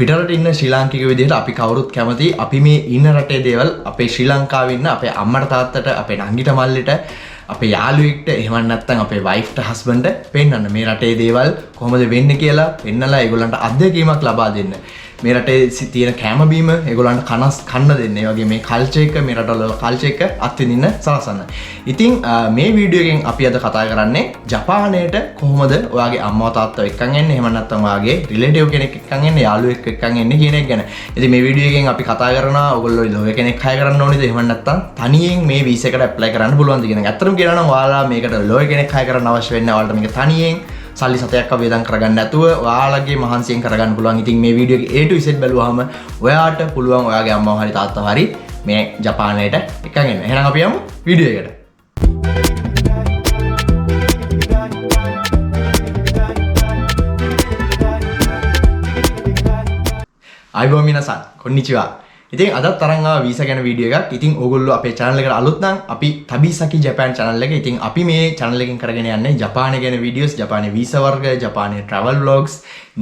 පිටරට ඉන්න ශ්‍රී ලාංකික විදිහට අපි කවුරුත් කැමති අපි මේ ඉන්න රටේ දේවල් අපේ ශ්‍රී ලංකාවේ ඉන්න අපේ අම්මට, තාත්තට, අපේ නංගිට, මල්ලිට, අපේ යාළුවෙක්ට, එහෙම නැත්නම් අපේ වයිෆ්ට, හස්බන්ඩ්ට පෙන්වන්න මේ රටේ දේවල් කොහොමද වෙන්නේ කියලා පෙන්නලා ඒගොල්ලන්ට අත්දැකීමක් ලබා දෙන්න. මේ රටේ තියෙන කෑම බීම ඒගොල්ලන්ට කනස් කන්න දෙන්න. ඒ වගේ මේ කල්චර් එක, මේ රටවල කල්චර් එක අත්විඳින්න සලසන්න. ඉතින් මේ වීඩියෝ එකෙන් අපි අද කතා කරන්නේ ජපානයට කොහොමද ඔයාගේ අම්මව තාත්තව එක්කන් එන්නේ, එහෙම නැත්නම් ඔයාගේ රිලේටිව් කෙනෙක් එක්කන් එන්නේ, යාළුවෙක් එක්කන් එන්නේ කියන එක ගැන. ඉතින් මේ වීඩියෝ එකෙන් අපි කතා කරනවා ඔයගොල්ලෝ ලෝයර් කෙනෙක් හයර් කරන්න ඕනේද, එහෙම නැත්නම් තනියෙන් මේ වීසා එකට ඇප්ලයි කරන්න පුළුවන්ද කියන එක. ඇත්තටම කියනවා නම් ඔයාලා මේකට ලෝයර් කෙනෙක් හයර් කරන්න අවශ්‍ය වෙන්නේ නැහැ. ඔයාලට මේක තනියෙන් සල්ලි සතයක් වියදම් කරගන්න නැතුව ඔයාලගේ මහන්සියෙන් කරගන්න පුළුවන්. ඉතින් මේ වීඩියෝ එක A to Z බැලුවාම ඔයාට පුළුවන් ඔයාගේ අම්මව හරි තාත්තව හරි මේ ජපානයට එක්කන් එන්න. එහෙනම් අපි යමු වීඩියෝ එකට. ආයුබෝවන් මිනාසන්, කොන්නිචිවා. ඉතින් අදත් අරන් ආවා වීසා ගැන වීඩියෝ එකක්. ඉතින් ඕගොල්ලෝ අපේ channel එකට අලුත් නම් අපි තබිසකි ජපාන් channel එක. ඉතින් අපි මේ channel එකෙන් කරගෙන යන්නේ ජපානය ගැන වීඩියෝස්, ජපානයේ වීසා වර්ග, ජපානයේ travel vlogs,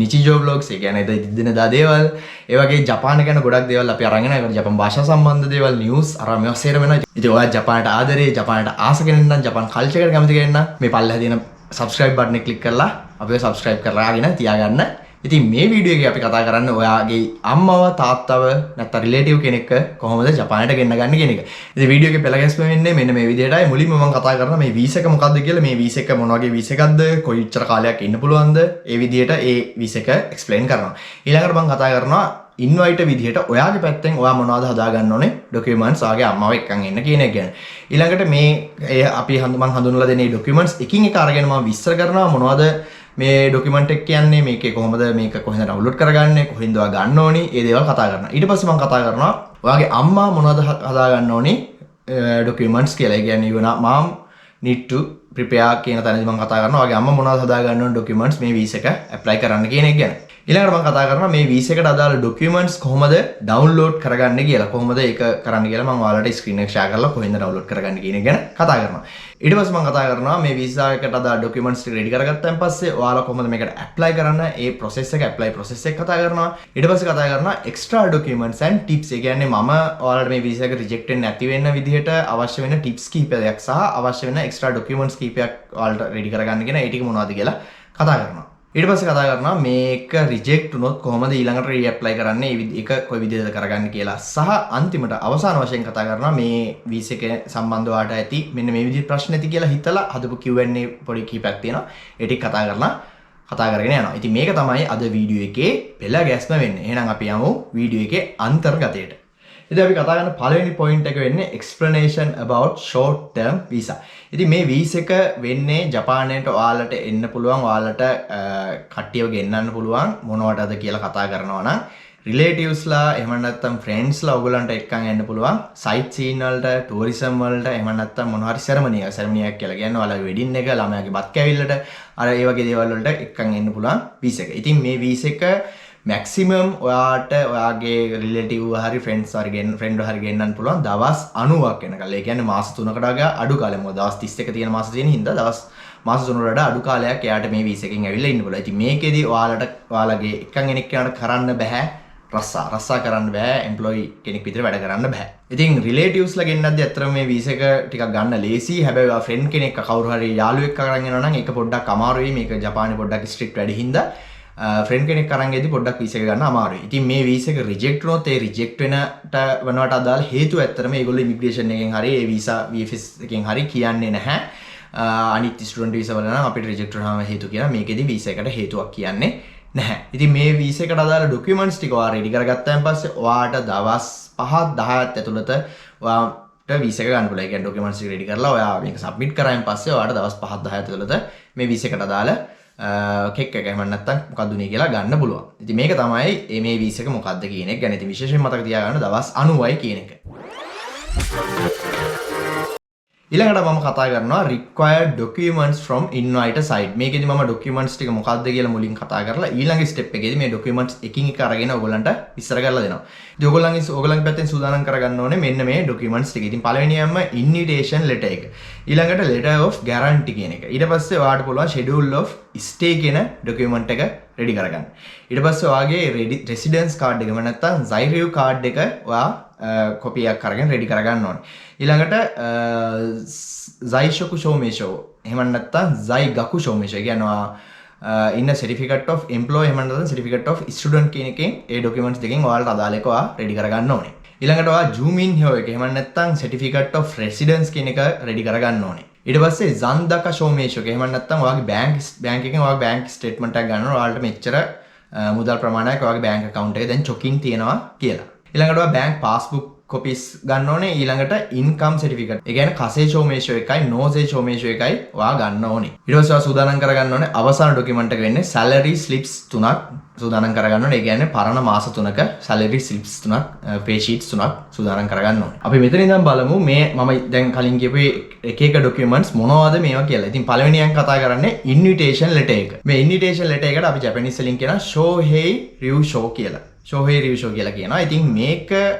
නිචිජෝ vlogs, ඒ කියන්නේ එදිනෙදා දේවල්, ඒ වගේ ජපාන ගැන ගොඩක් දේවල් අපි අරන් එනවා. ඒ වගේ ජපාන් භාෂා සම්බන්ධ දේවල්, නිවුස් අර මේවා සේරම එනවා. ඉතින් ඔයා ජපානට ආදරේ, ජපානට ආස කෙනෙක් නම්, ජපාන් කල්චර් එකට කැමති කෙනෙක් නම් මේ පල්ලෙහා තියෙන subscribe button එක ක්ලික් කරලා අපිව subscribe කරලාගෙන තියාගන්න. ඉතින් මේ වීඩියෝ එකේ අපි කතා කරන්නේ ඔයාගේ අම්මව, තාත්තව, නැත්නම් රිලේටිව් කෙනෙක්ව කොහොමද ජපානයට ගෙන්න ගන්න කියන එක. ඉතින් වීඩියෝ එකේ පෙළ ගැස්ම වෙන්නේ මෙන්න මේ විදිහටයි. මුලින්ම මම කතා කරනවා මේ වීසා එක මොකද්ද කියලා, මේ වීසා එක මොන වගේ වීසා එකක්ද, කොයිච්චර කාලයක් ඉන්න පුළුවන්ද, ඒ විදිහට ඒ වීසා එක එක්ස්ප්ලেইন කරනවා. ඊළඟට මම කතා කරනවා ඉන්වයිට් විදිහට ඔයාගේ පැත්තෙන් ඔයා මොනවද හදාගන්න ඕනේ ඩොකියුමන්ට්ස් ඔයාගේ අම්මව එක්කන් එන්න කියන එක ගැන. ඊළඟට මේ ඒ අපි මං හඳුන්වලා දෙන මේ ඩොකියුමන්ට්ස් එකින් එක අරගෙන මම විස්තර කරනවා මොනවද මේ ඩොකියුමන්ට් එක කියන්නේ, මේකේ කොහොමද, මේක කොහෙන්ද ඩවුන්ලෝඩ් කරගන්නේ, කොහෙන්ද ඔයා ගන්න ඕනි, ඒ දේවල් කතා කරනවා. ඊට පස්සේ මම කතා කරනවා ඔයාගේ අම්මා මොනවද හදාගන්න ඕනි ඩොකියුමන්ට්ස් කියලා. ඒ කියන්නේ your mom need to prepare කියන තැනදී මම කතා කරනවා ඔයාගේ අම්මා මොනවද හදාගන්න ඕනි ඩොකියුමන්ට්ස් මේ වීසා එක ඇප්ලයි කරන්න කියන එක ගැන. ඊළඟට මම කතා කරනවා මේ වීසා එකට අදාළ ඩොකියුමන්ට්ස් කොහොමද ඩවුන්ලෝඩ් කරගන්නේ කියලා. කොහොමද ඒක කරන්න කියලා මම ඔයාලට ස්ක්‍රීන් එක ෂෙයා කරලා කොහෙන්ද ඩවුන්ලෝඩ් කරගන්නේ කියන එක ගැන කතා කරනවා. ඊට පස්සේ මම කතා කරනවා මේ වීසා එකට අදාළ ඩොකියුමන්ට්ස් ටික රෙඩි කරගත්තන් පස්සේ ඔයාලා කොහොමද මේකට ඇප්ලයි කරන්න, ඒ ප්‍රොසෙස් එක, ඇප්ලයි ප්‍රොසෙස් එක කතා කරනවා. ඊට පස්සේ කතා කරනවා එක්ස්ට්‍රා ඩොකියුමන්ට්ස් ඇන්ඩ් ටිප්ස්. ඒ කියන්නේ මම ඔයාලට මේ වීසා එක රිජෙක්ට් වෙන්නේ නැති වෙන්න විදිහට අවශ්‍ය වෙන ටිප්ස් කිහිපයක් සහ අවශ්‍ය වෙන එක්ස්ට්‍රා ඩොකියුමන්ට්ස් කිහිපයක් ඔයාලට රෙඩි කරගන්න කියන ඒ ටික මොනවද කියලා කතා කරනවා. ඊට පස්සේ කතා කරනවා මේක රිජෙක්ට් වුණොත් කොහොමද ඊළඟට රීඇප්ලයි කරන්නේ, ඒක කොයි විදිහටද කරගන්නේ කියලා. සහ අන්තිමට අවසාන වශයෙන් කතා කරනවා මේ වීසා එක සම්බන්ධව ඔයාට ඇති මෙන්න මේ විදිහට ප්‍රශ්න ඇති කියලා හිතලා හදපු Q&A පොඩි කිහිපයක් තියෙනවා. ඒ ටික කතා කරලා කතා කරගෙන යනවා. ඉතින් මේක තමයි අද වීඩියෝ එකේ පෙළ ගැස්ම වෙන්නේ. එහෙනම් අපි යමු වීඩියෝ එකේ අන්තර්ගතයට. ඉතින් අපි කතා කරන පළවෙනි පොයින්ට් එක වෙන්නේ explanation about short term visa. ඉතින් මේ වීසා එක වෙන්නේ ජපානයට ඔයාලට එන්න පුළුවන්, ඔයාලට කට්ටියව ගෙන්නන්න පුළුවන් මොනවටද කියලා කතා කරනවා නම් රිලේටිව්ස්ලා එහෙම නැත්නම් ෆ්‍රෙන්ඩ්ස්ලා ඔයගොල්ලන්ට එක්කන් එන්න පුළුවන් සයිට් සීන් වලට, ටුවරිසම් වලට, එහෙම නැත්නම් මොන හරි සෙරමනි එක. සෙරමනි එකක් කියලා කියන්නේ ඔයාලගේ වෙඩින් එක, ළමයාගේ බත් කැවිල්ලට, අර ඒ වගේ දේවල් වලට එක්කන් එන්න පුළුවන් වීසා එක. ඉතින් මේ වීසා එක මැක්සිමම් ඔයාට ඔයාගේ රිලේටිව් හරි ෆ්‍රෙන්ඩ්ස් හරි ෆ්‍රෙන්ඩ් හරි ගෙන්නන්න පුළුවන් දවස් 90ක් වෙනකල්. ඒ කියන්නේ මාස 3කට වගේ අඩු කාලයක්. මොකද දවස් 31 තියෙන මාස තියෙන හින්දා දවස් මාස 3කට වඩා අඩු කාලයක් එයාට මේ වීසා එකෙන් ඇවිල්ලා ඉන්න පුළුවන්. ඉතින් මේකෙදි ඔයාලට ඔයාලගේ එක්කන් එනෙක් කෙනාට කරන්න බෑ රස්සා. රස්සා කරන්න බෑ, එම්ප්ලොයි කෙනෙක් විතර වැඩ කරන්න බෑ. ඉතින් රිලේටිව්ස්ලා ගෙන්නද්දි ඇත්තටම මේ වීසා එක ටිකක් ගන්න ලේසි. හැබැයි ඔයා ෆ්‍රෙන්ඩ් කෙනෙක් කවුරු හරි යාළුවෙක් අරන් එනවා නම් ඒක පොඩ්ඩක් අමාරුයි. මේක ජපානේ පොඩ්ඩක් ස්ට්‍රික්ට් වැඩි හින්දා ෆ්‍රෙන්ඩ් කෙනෙක් අරන් එද්දි පොඩ්ඩක් වීසා එක ගන්න අමාරුයි. ඉතින් මේ වීසා එක රිජෙක්ට් වුණොත් ඒ රිජෙක්ට් වෙනට වෙනවට අදාළ හේතුව ඇත්තටම ඒගොල්ලෝ ඉමිග්‍රේෂන් එකෙන් හරි ඒ වීසා VFS එකෙන් හරි කියන්නේ නැහැ. අනිත් ස්ටුඩන්ට් වීසා වල නම් අපිට රිජෙක්ට් වුණාම හේතු කියලා, මේකෙදි වීසා එකට හේතුවක් කියන්නේ නැහැ. ඉතින් මේ වීසා එකට අදාළ ඩොකියුමන්ට්ස් ටික ඔයා රෙඩි කරගත්තාන් පස්සේ ඔයාට දවස් 5 10ක් ඇතුළත ඔයාට වීසා එක ගන්න පුළුවන්. ඒ කියන්නේ ඩොකියුමන්ට්ස් ටික රෙඩි කරලා ඔයා මේක සබ්මිට් කරායින් පස්සේ ඔයාට දවස් 5 10ක් ඇතුළත මේ වීසා එකට අදාළ කෙක් එක එහෙම නැත්නම් මොකද්ද උනේ කියලා ගන්න පුළුවන්. ඉතින් මේක තමයි මේ වීසා එක මොකද්ද කියන එක ගැන. ඉතින් විශේෂයෙන් මතක තියාගන්න දවස් 90යි කියන එක. ඊළඟට මම කතා කරනවා required documents from inviter side. මේකෙදි මම documents ටික මොකක්ද කියලා මුලින් කතා කරලා ඊළඟ ස්ටෙප් එකේදී මේ documents එකින් එක අරගෙන ඔයගොල්ලන්ට විස්තර කරලා දෙනවා. ඉතින් ඔයගොල්ලන්ගේ පැත්තෙන් සූදානම් කරගන්න ඕනේ මෙන්න මේ documents ටික. ඉතින් පළවෙනියම invitation letter එක. ඊළඟට letter of guarantee කියන එක. ඊට පස්සේ ඔයාලට පුළුවන් schedule of stay කියන document එක රෙඩි කරගන්න. ඊට පස්සේ ඔයාගේ residence card එක නැත්නම් zairyu card එක ඔයා කොපි එකක් අරගෙන රෙඩි කරගන්න ඕනේ. ඊළඟට zaishoku shomeisho එහෙම නැත්නම් zaigaku shomeisho. ඒ කියන්නේ ඔයා ඉන්න certificate of employee එහෙම නැත්නම් certificate of student කියන එකෙන් ඒ documents දෙකෙන් ඔයාලට අදාළ එක ඔයා රෙඩි කරගන්න ඕනේ. ඊළඟට ඔයා ජුමින් හ්‍යෝ එක එහෙම නැත්නම් certificate of residence කියන එක රෙඩි කරගන්න ඕනේ. ඊට පස්සේ සන්දක ෂෝමේෂෝ එක එහෙම නැත්නම් ඔයාගේ බැංක් බැංක් එකෙන් ඔයාගේ බැංක් ස්ටේට්මන්ට් එකක් ගන්න ඕනේ. ඔයාලට මෙච්චර මුදල් ප්‍රමාණයක් ඔයාගේ බැංක් ඇකවුන්ට් එකේ දැන් චොකින් තියෙනවා කියලා. ඊළඟට ඔයා බැංක් පාස්බුක් කොපිස් ගන්න ඕනේ. ඊළඟට ඉන්කම් සර්ටිෆිකේට්. ඒ කියන්නේ කසේ ෂෝමේෂෝ එකයි නෝසේ ෂෝමේෂෝ එකයි ඔයා ගන්න ඕනේ. ඊට පස්සේ ඔයා සූදානම් කරගන්න ඕනේ අවසාන ඩොකියුමන්ට් එක වෙන්නේ සැලරි ස්ලිප්ස් තුනක් සූදානම් කරගන්න ඕනේ. ඒ කියන්නේ පරණ මාස තුනක සැලරි ස්ලිප්ස් තුනක්, පේ ෂීට්ස් තුනක් සූදානම් කරගන්න ඕනේ. අපි මෙතන ඉඳන් බලමු මේ මම දැන් කලින් කියපු එක එක ඩොකියුමන්ට්ස් මොනවද මේවා කියලා. ඉතින් පළවෙනියෙන් කතා කරන්නේ ඉන්විටේෂන් ලෙටර් එක. මේ ඉන්විටේෂන් ලෙටර් එකට අපි ජපනීස් වලින් කියනවා ෂෝහෙයි රියුෂෝ කියලා. ෂෝහෙයි රියුෂෝ කියලා කියනවා. ඉතින් මේක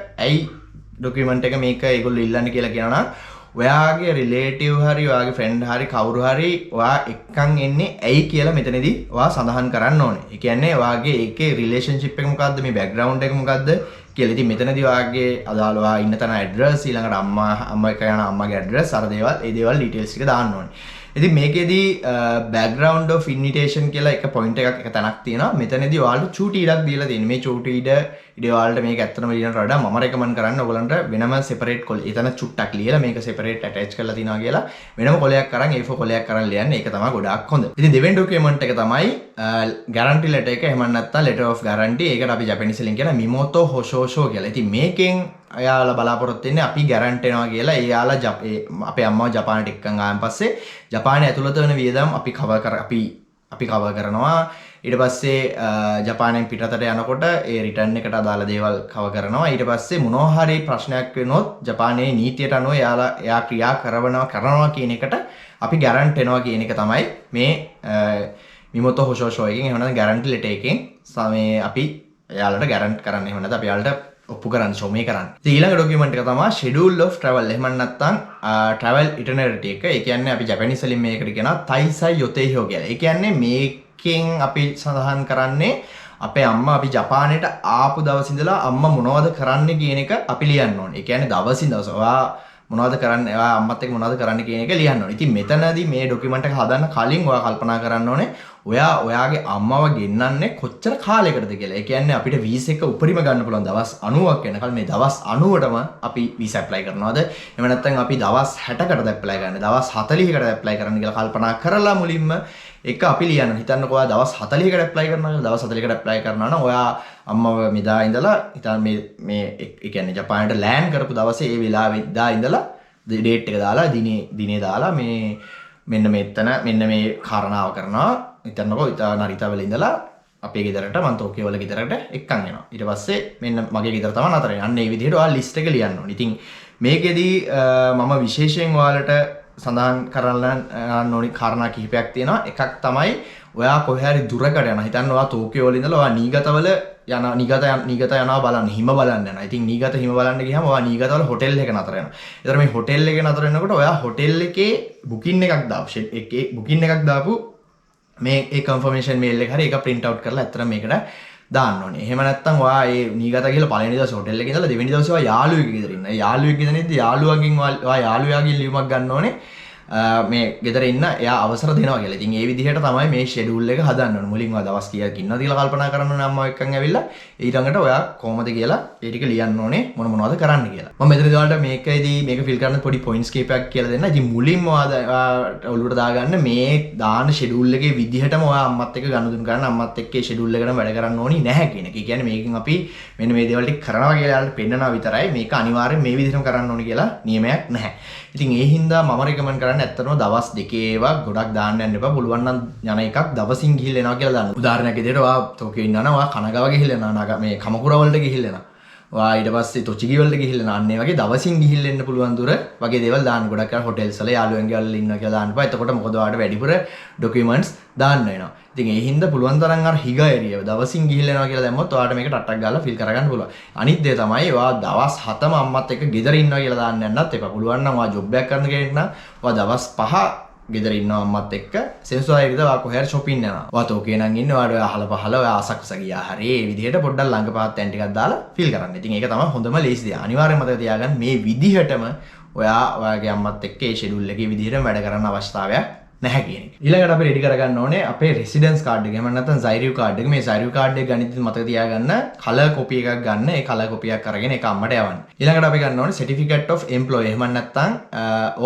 ඇයි ඩොකියුමන්ට් එක මේක ඒගොල්ලෝ ඉල්ලන්නේ කියලා කියනවා නම් ඔයාගේ රිලේටිව් හරි ඔයාගේ ෆ්‍රෙන්ඩ් හරි කවුරු හරි ඔයා එක්කන් එන්නේ ඇයි කියලා මෙතනදී ඔයා සඳහන් කරන්න ඕනේ. ඒ කියන්නේ ඔයාගේ ඒකේ රිලේෂන්ෂිප් එක මොකද්ද, මේ බැක්ග්‍රවුන්ඩ් එක මොකද්ද කියලා. ඉතින් මෙතනදී ඔයාගේ අදාළ ඔයා ඉන්න තැන ඇඩ්‍රස්, ඊළඟට අම්මා අම්මා එක්ක යන අම්මාගේ ඇඩ්‍රස්, අර දේවල් ඒ දේවල් ඩීටේල්ස් ටික දාන්න ඕනේ. ඉතින් මේකෙදී බැක්ග්‍රවුන්ඩ් ඔෆ් ඉන්විටේෂන් කියලා එක පොයින්ට් එකක් එක තැනක් තියෙනවා. මෙතනදී ඔයාලට චූටි ඉඩක් දීලා තියෙනවා. මේ චූටි ඉඩ ඉඩ ඔයාලට මේක ඇත්තටම ලියනට වඩා මම රෙකමන්ඩ් කරන්නේ ඔයගලන්ට වෙනම සෙපරේට් කොළ. එතන චුට්ටක් ලියලා මේක සෙපරේට් ඇටච් කරලා තියනවා කියලා වෙනම කොලයක් අරන් A4 කොලයක් අරන් ලියන්න. ඒක තමයි ගොඩාක් හොඳ. ඉතින් දෙවෙනි ඩොකියුමන්ට් එක තමයි ගැරන්ටි ලෙටර් එක. එහෙම නැත්නම් ලෙටර් ඔෆ් ගැරන්ටි. ඒකට අපි ජපනීස් වලින් කියන මිමෝතෝ හොෂෝෂෝ කියලා. ඉතින් මේකෙන් එයාලා බලාපොරොත්තු වෙන්නේ අපි ගැරන්ටි වෙනවා කියලා. එයාලා අපේ අම්මව ජපානට එක්කන් ආවන් පස්සේ ජපානයේ ඇතුළත වෙන වියදම් අපි කවර් කර අපි අපි කවර් කරනවා. ඊට පස්සේ ජපානයෙන් පිටතට යනකොට ඒ රිටර්න් එකට අදාළ දේවල් කවර් කරනවා. ඊට පස්සේ මොනවා හරි ප්‍රශ්නයක් වෙනොත් ජපානයේ නීතියට අනුව එයාලා එයා ක්‍රියා කරනවා කියන එකට අපි ගැරන්ටි වෙනවා කියන එක තමයි මේ මිමොතෝ හොෂෝෂෝ එකෙන් එහෙම නැත්නම් ගැරන්ටි ලෙටර් එකෙන් මේ අපි එයාලට ගැරන්ට් කරන්න, එහෙම නැත්නම් අපි එයාලට ඔප්පු කරන්න, ෂෝමේ කරන්න. ඉතින් ඊළඟ ඩොකියුමන්ට් එක තමයි ෂෙඩියුල් ඔෆ් ට්‍රැවල්. එහෙම නැත්නම් ට්‍රැවල් ඉටිනරරි එක. ඒ කියන්නේ අපි ජපනීස් වලින් මේකට කියනවා තයිසයි යොතේහෝ කියලා. ඒ කියන්නේ මේකෙන් අපි සඳහන් කරන්නේ අපේ අම්මා අපි ජපානයට ආපු දවස් ඉඳලා අම්මා මොනවද කරන්නේ කියන එක අපි ලියන්න ඕනේ. ඒ කියන්නේ දවසින් දවස ඔයා මොනවද කරන්නේ, ඔයා අම්මත් එක්ක මොනවද කරන්නේ කියන එක ලියන්න ඕනේ. ඉතින් මෙතනදී මේ ඩොකියුමන්ට් එක හදන්න කලින් ඔයා කල්පනා කරන්න ඕනේ ඔයා ඔයාගේ අම්මව ගෙන්නන්නේ කොච්චර කාලයකටද කියලා. ඒ කියන්නේ අපිට වීසා එක උපරිම ගන්න පුළුවන් දවස් 90ක් වෙනකල්. මේ දවස් 90ටම අපි වීසා ඇප්ලයි කරනවද? එහෙම නැත්නම් අපි දවස් 60කටද ඇප්ලයි කරන්නේ? දවස් 40කටද ඇප්ලයි කරන්නේ කියලා කල්පනා කරලා මුලින්ම එක අපි ලියන්න. හිතන්නකෝ ඔයා දවස් 40කට ඇප්ලයි කරනවා කියලා. දවස් 40කට ඇප්ලයි කරනවා නම් ඔයා අම්මව මෙදා ඉඳලා හිතන්න මේ මේ ඒ කියන්නේ ජපානයට ලෑන්ඩ් කරපු දවසේ ඒ වෙලාවේ දා ඉඳලා ඩේට් එක දාලා දිනේ දිනේ දාලා මේ මෙන්න මෙතන මෙන්න මේ කාරණාව කරනවා. හිතන්නකෝ ඉතා නරිතා වල ඉඳලා අපේ ගෙදරට මං ටෝකියෝ වල ගෙදරට එක්කන් එනවා. ඊට පස්සේ මෙන්න මගේ ගෙදර තමයි නතර වෙන්නේ. අන්න ඒ විදිහට ඔයා ලිස්ට් එක ලියන්න ඕනේ. ඉතින් මේකෙදි මම විශේෂයෙන් ඔයාලට සඳහන් කරන්න ඕනි කාරණා කිහිපයක් තියෙනවා. එකක් තමයි ඔයා කොහේ හරි දුරකට යනවා. හිතන්න ඔයා ටෝකියෝ වල ඉඳලා ඔයා නීගතවල යන නීගත නීගත යනවා බලන්න, හිම බලන්න යනවා. ඉතින් නීගත හිම බලන්න ගියාම ඔයා නීගතවල හොටෙල් එක නතර වෙනවා. ඒතර මේ හොටෙල් එකේ නතර වෙනකොට ඔයා හොටෙල් එකේ බුකින් එකක් දාපු එකේ බුකින් එකක් දාපු මේ ඒ කන්ෆර්මේෂන් මේල් එක හරි ඒක ප්‍රින්ට් අවුට් කරලා ඇත්තටම මේකට දාන්න ඕනේ. එහෙම නැත්නම් ඔයා ඒ නීගත ගිහලා පළවෙනි දවසේ හොටෙල් එකේ ඉඳලා දෙවෙනි දවසේ ඔයා යාළුවෙක්ගේ ගෙදර ඉන්න. ඒ යාළුවෙක් ගෙදර ඉද්දි යාළුවගෙන් ඔයා යාළුවාගෙන් ලියුමක් ගන්න ඕනේ. මේ ගෙදර ඉන්න එයා අවසර දෙනවා කියලා. ඉතින් ඒ විදිහට තමයි මේ ෂෙඩියුල් එක හදන්න ඕනේ. මුලින් ඔයා දවස් කීයක් ඉන්නවද කියලා කල්පනා කරන්න ඕනේ අම්මා එක්කන් ඇවිල්ලා. ඊළඟට ඔයා කොහොමද කියලා ඒ ටික ලියන්න ඕනේ, මොන මොනවද කරන්න කියලා. මම මෙතනදී ඔයාලට මේකෙදී මේක ෆිල් කරන්න පොඩි පොයින්ට්ස් කීපයක් කියලා දෙන්න. ඉතින් මුලින්ම ඔයා ඔළුවට දාගන්න මේ දාන ෂෙඩියුල් එකේ විදිහටම ඔයා අම්මත් එක්ක ගනුදෙනු කරන්න, අම්මත් එක්ක ඒ ෂෙඩියුල් එකටම වැඩ කරන්න ඕනි නැහැ කියන එක. ඒ කියන්නේ මේකෙන් අපි මෙන්න මේ දේවල් ටික කරනවා කියලා එයාලට පෙන්නනවා විතරයි. මේක අනිවාර්යෙන් මේ විදිහටම කරන්න ඕනි කියලා නියමයක් නැහැ. ඉතින් ඒ හින්දා මම රෙකමන්ඩ් කරන්නේ ඇත්තටම දවස් දෙකේ ඒවා ගොඩක් දාන්න යන්න එපා. පුළුවන් නම් යන එකක් දවසින් ගිහිල්ලා එනවා කියලා දාන්න. උදාහරණයක් විදිහට ඔයා ටෝකියෝ ඉන්නවා නම් ඔයා කනගාව ගිහිල්ලා එනවා. නග මේ කමකුර වලට ගිහිල්ලා එනවා. ඔයා ඊට පස්සේ තොචිගි වලට ගිහිල්ලා අන්න ඒ වගේ දවසින් ගිහිල්ලා එන්න පුළුවන් දුර වගේ දේවල් දාන්න. ගොඩක් අය හොටෙල්ස් වල යාළුවන්ගේ වල ඉන්නවා කියලා දාන්න එපා. එතකොට මොකද ඔයාට වැඩිපුර ඩොකියුමන්ට්ස් දාන්න වෙනවා. ඉතින් ඒ හින්දා පුළුවන් තරම් අර හිග ඒරියා දවසින් ගිහිල්ලා එනවා කියලා දැම්මොත් ඔයාට මේක ටක් ටක් ගාලා ෆිල් කරගන්න පුළුවන්. අනිත් දේ තමයි ඔයා දවස් 7ම අම්මත් එක්ක ගෙදර ඉන්නවා කියලා දාන්න යන්නත් එපා. පුළුවන් නම් ඔයා ජොබ් එකක් කරන කෙනෙක් නම් ඔයා දවස් 5 ගෙදර ඉන්නවා අම්මත් එක්ක. සෙනසුරාදා ඉරිදා ඔයා කොහේ හරි shopping යනවා. ඔයා ටෝකියෝ නම් ඉන්නේ, ඔයාට ඔයා අහල පහල ඔයා අසකුස ගියා හරි ඒ විදිහට පොඩ්ඩක් ළඟ පහත් තැන් ටිකක් දාලා ෆිල් කරන්න. ඉතින් ඒක තමයි හොඳම ලේසි දේ. අනිවාර්යයෙන්ම මතක තියාගන්න මේ විදිහටම ඔයා ඔයාගේ අම්මත් එක්ක ඒ ෂෙඩියුල් එකේ විදිහටම වැඩ කරන්න අවශ්‍යතාවයක් නැහැ කියන එක. ඊළඟට අපි රෙඩි කරගන්න ඕනේ අපේ රෙසිඩන්ස් කාඩ් එක. එහෙම නැත්නම් සයිරියු කාඩ් එක. මේ සයිරියු කාඩ් එක ගනිද්දි මතක තියාගන්න කලර් කොපි එකක් ගන්න. ඒ කලර් කොපි එකක් අරගෙන ඒක අම්මට යවන්න. ඊළඟට අපි ගන්න ඕනේ සර්ටිෆිකේට් ඔෆ් එම්ප්ලොයි. එහෙම නැත්නම්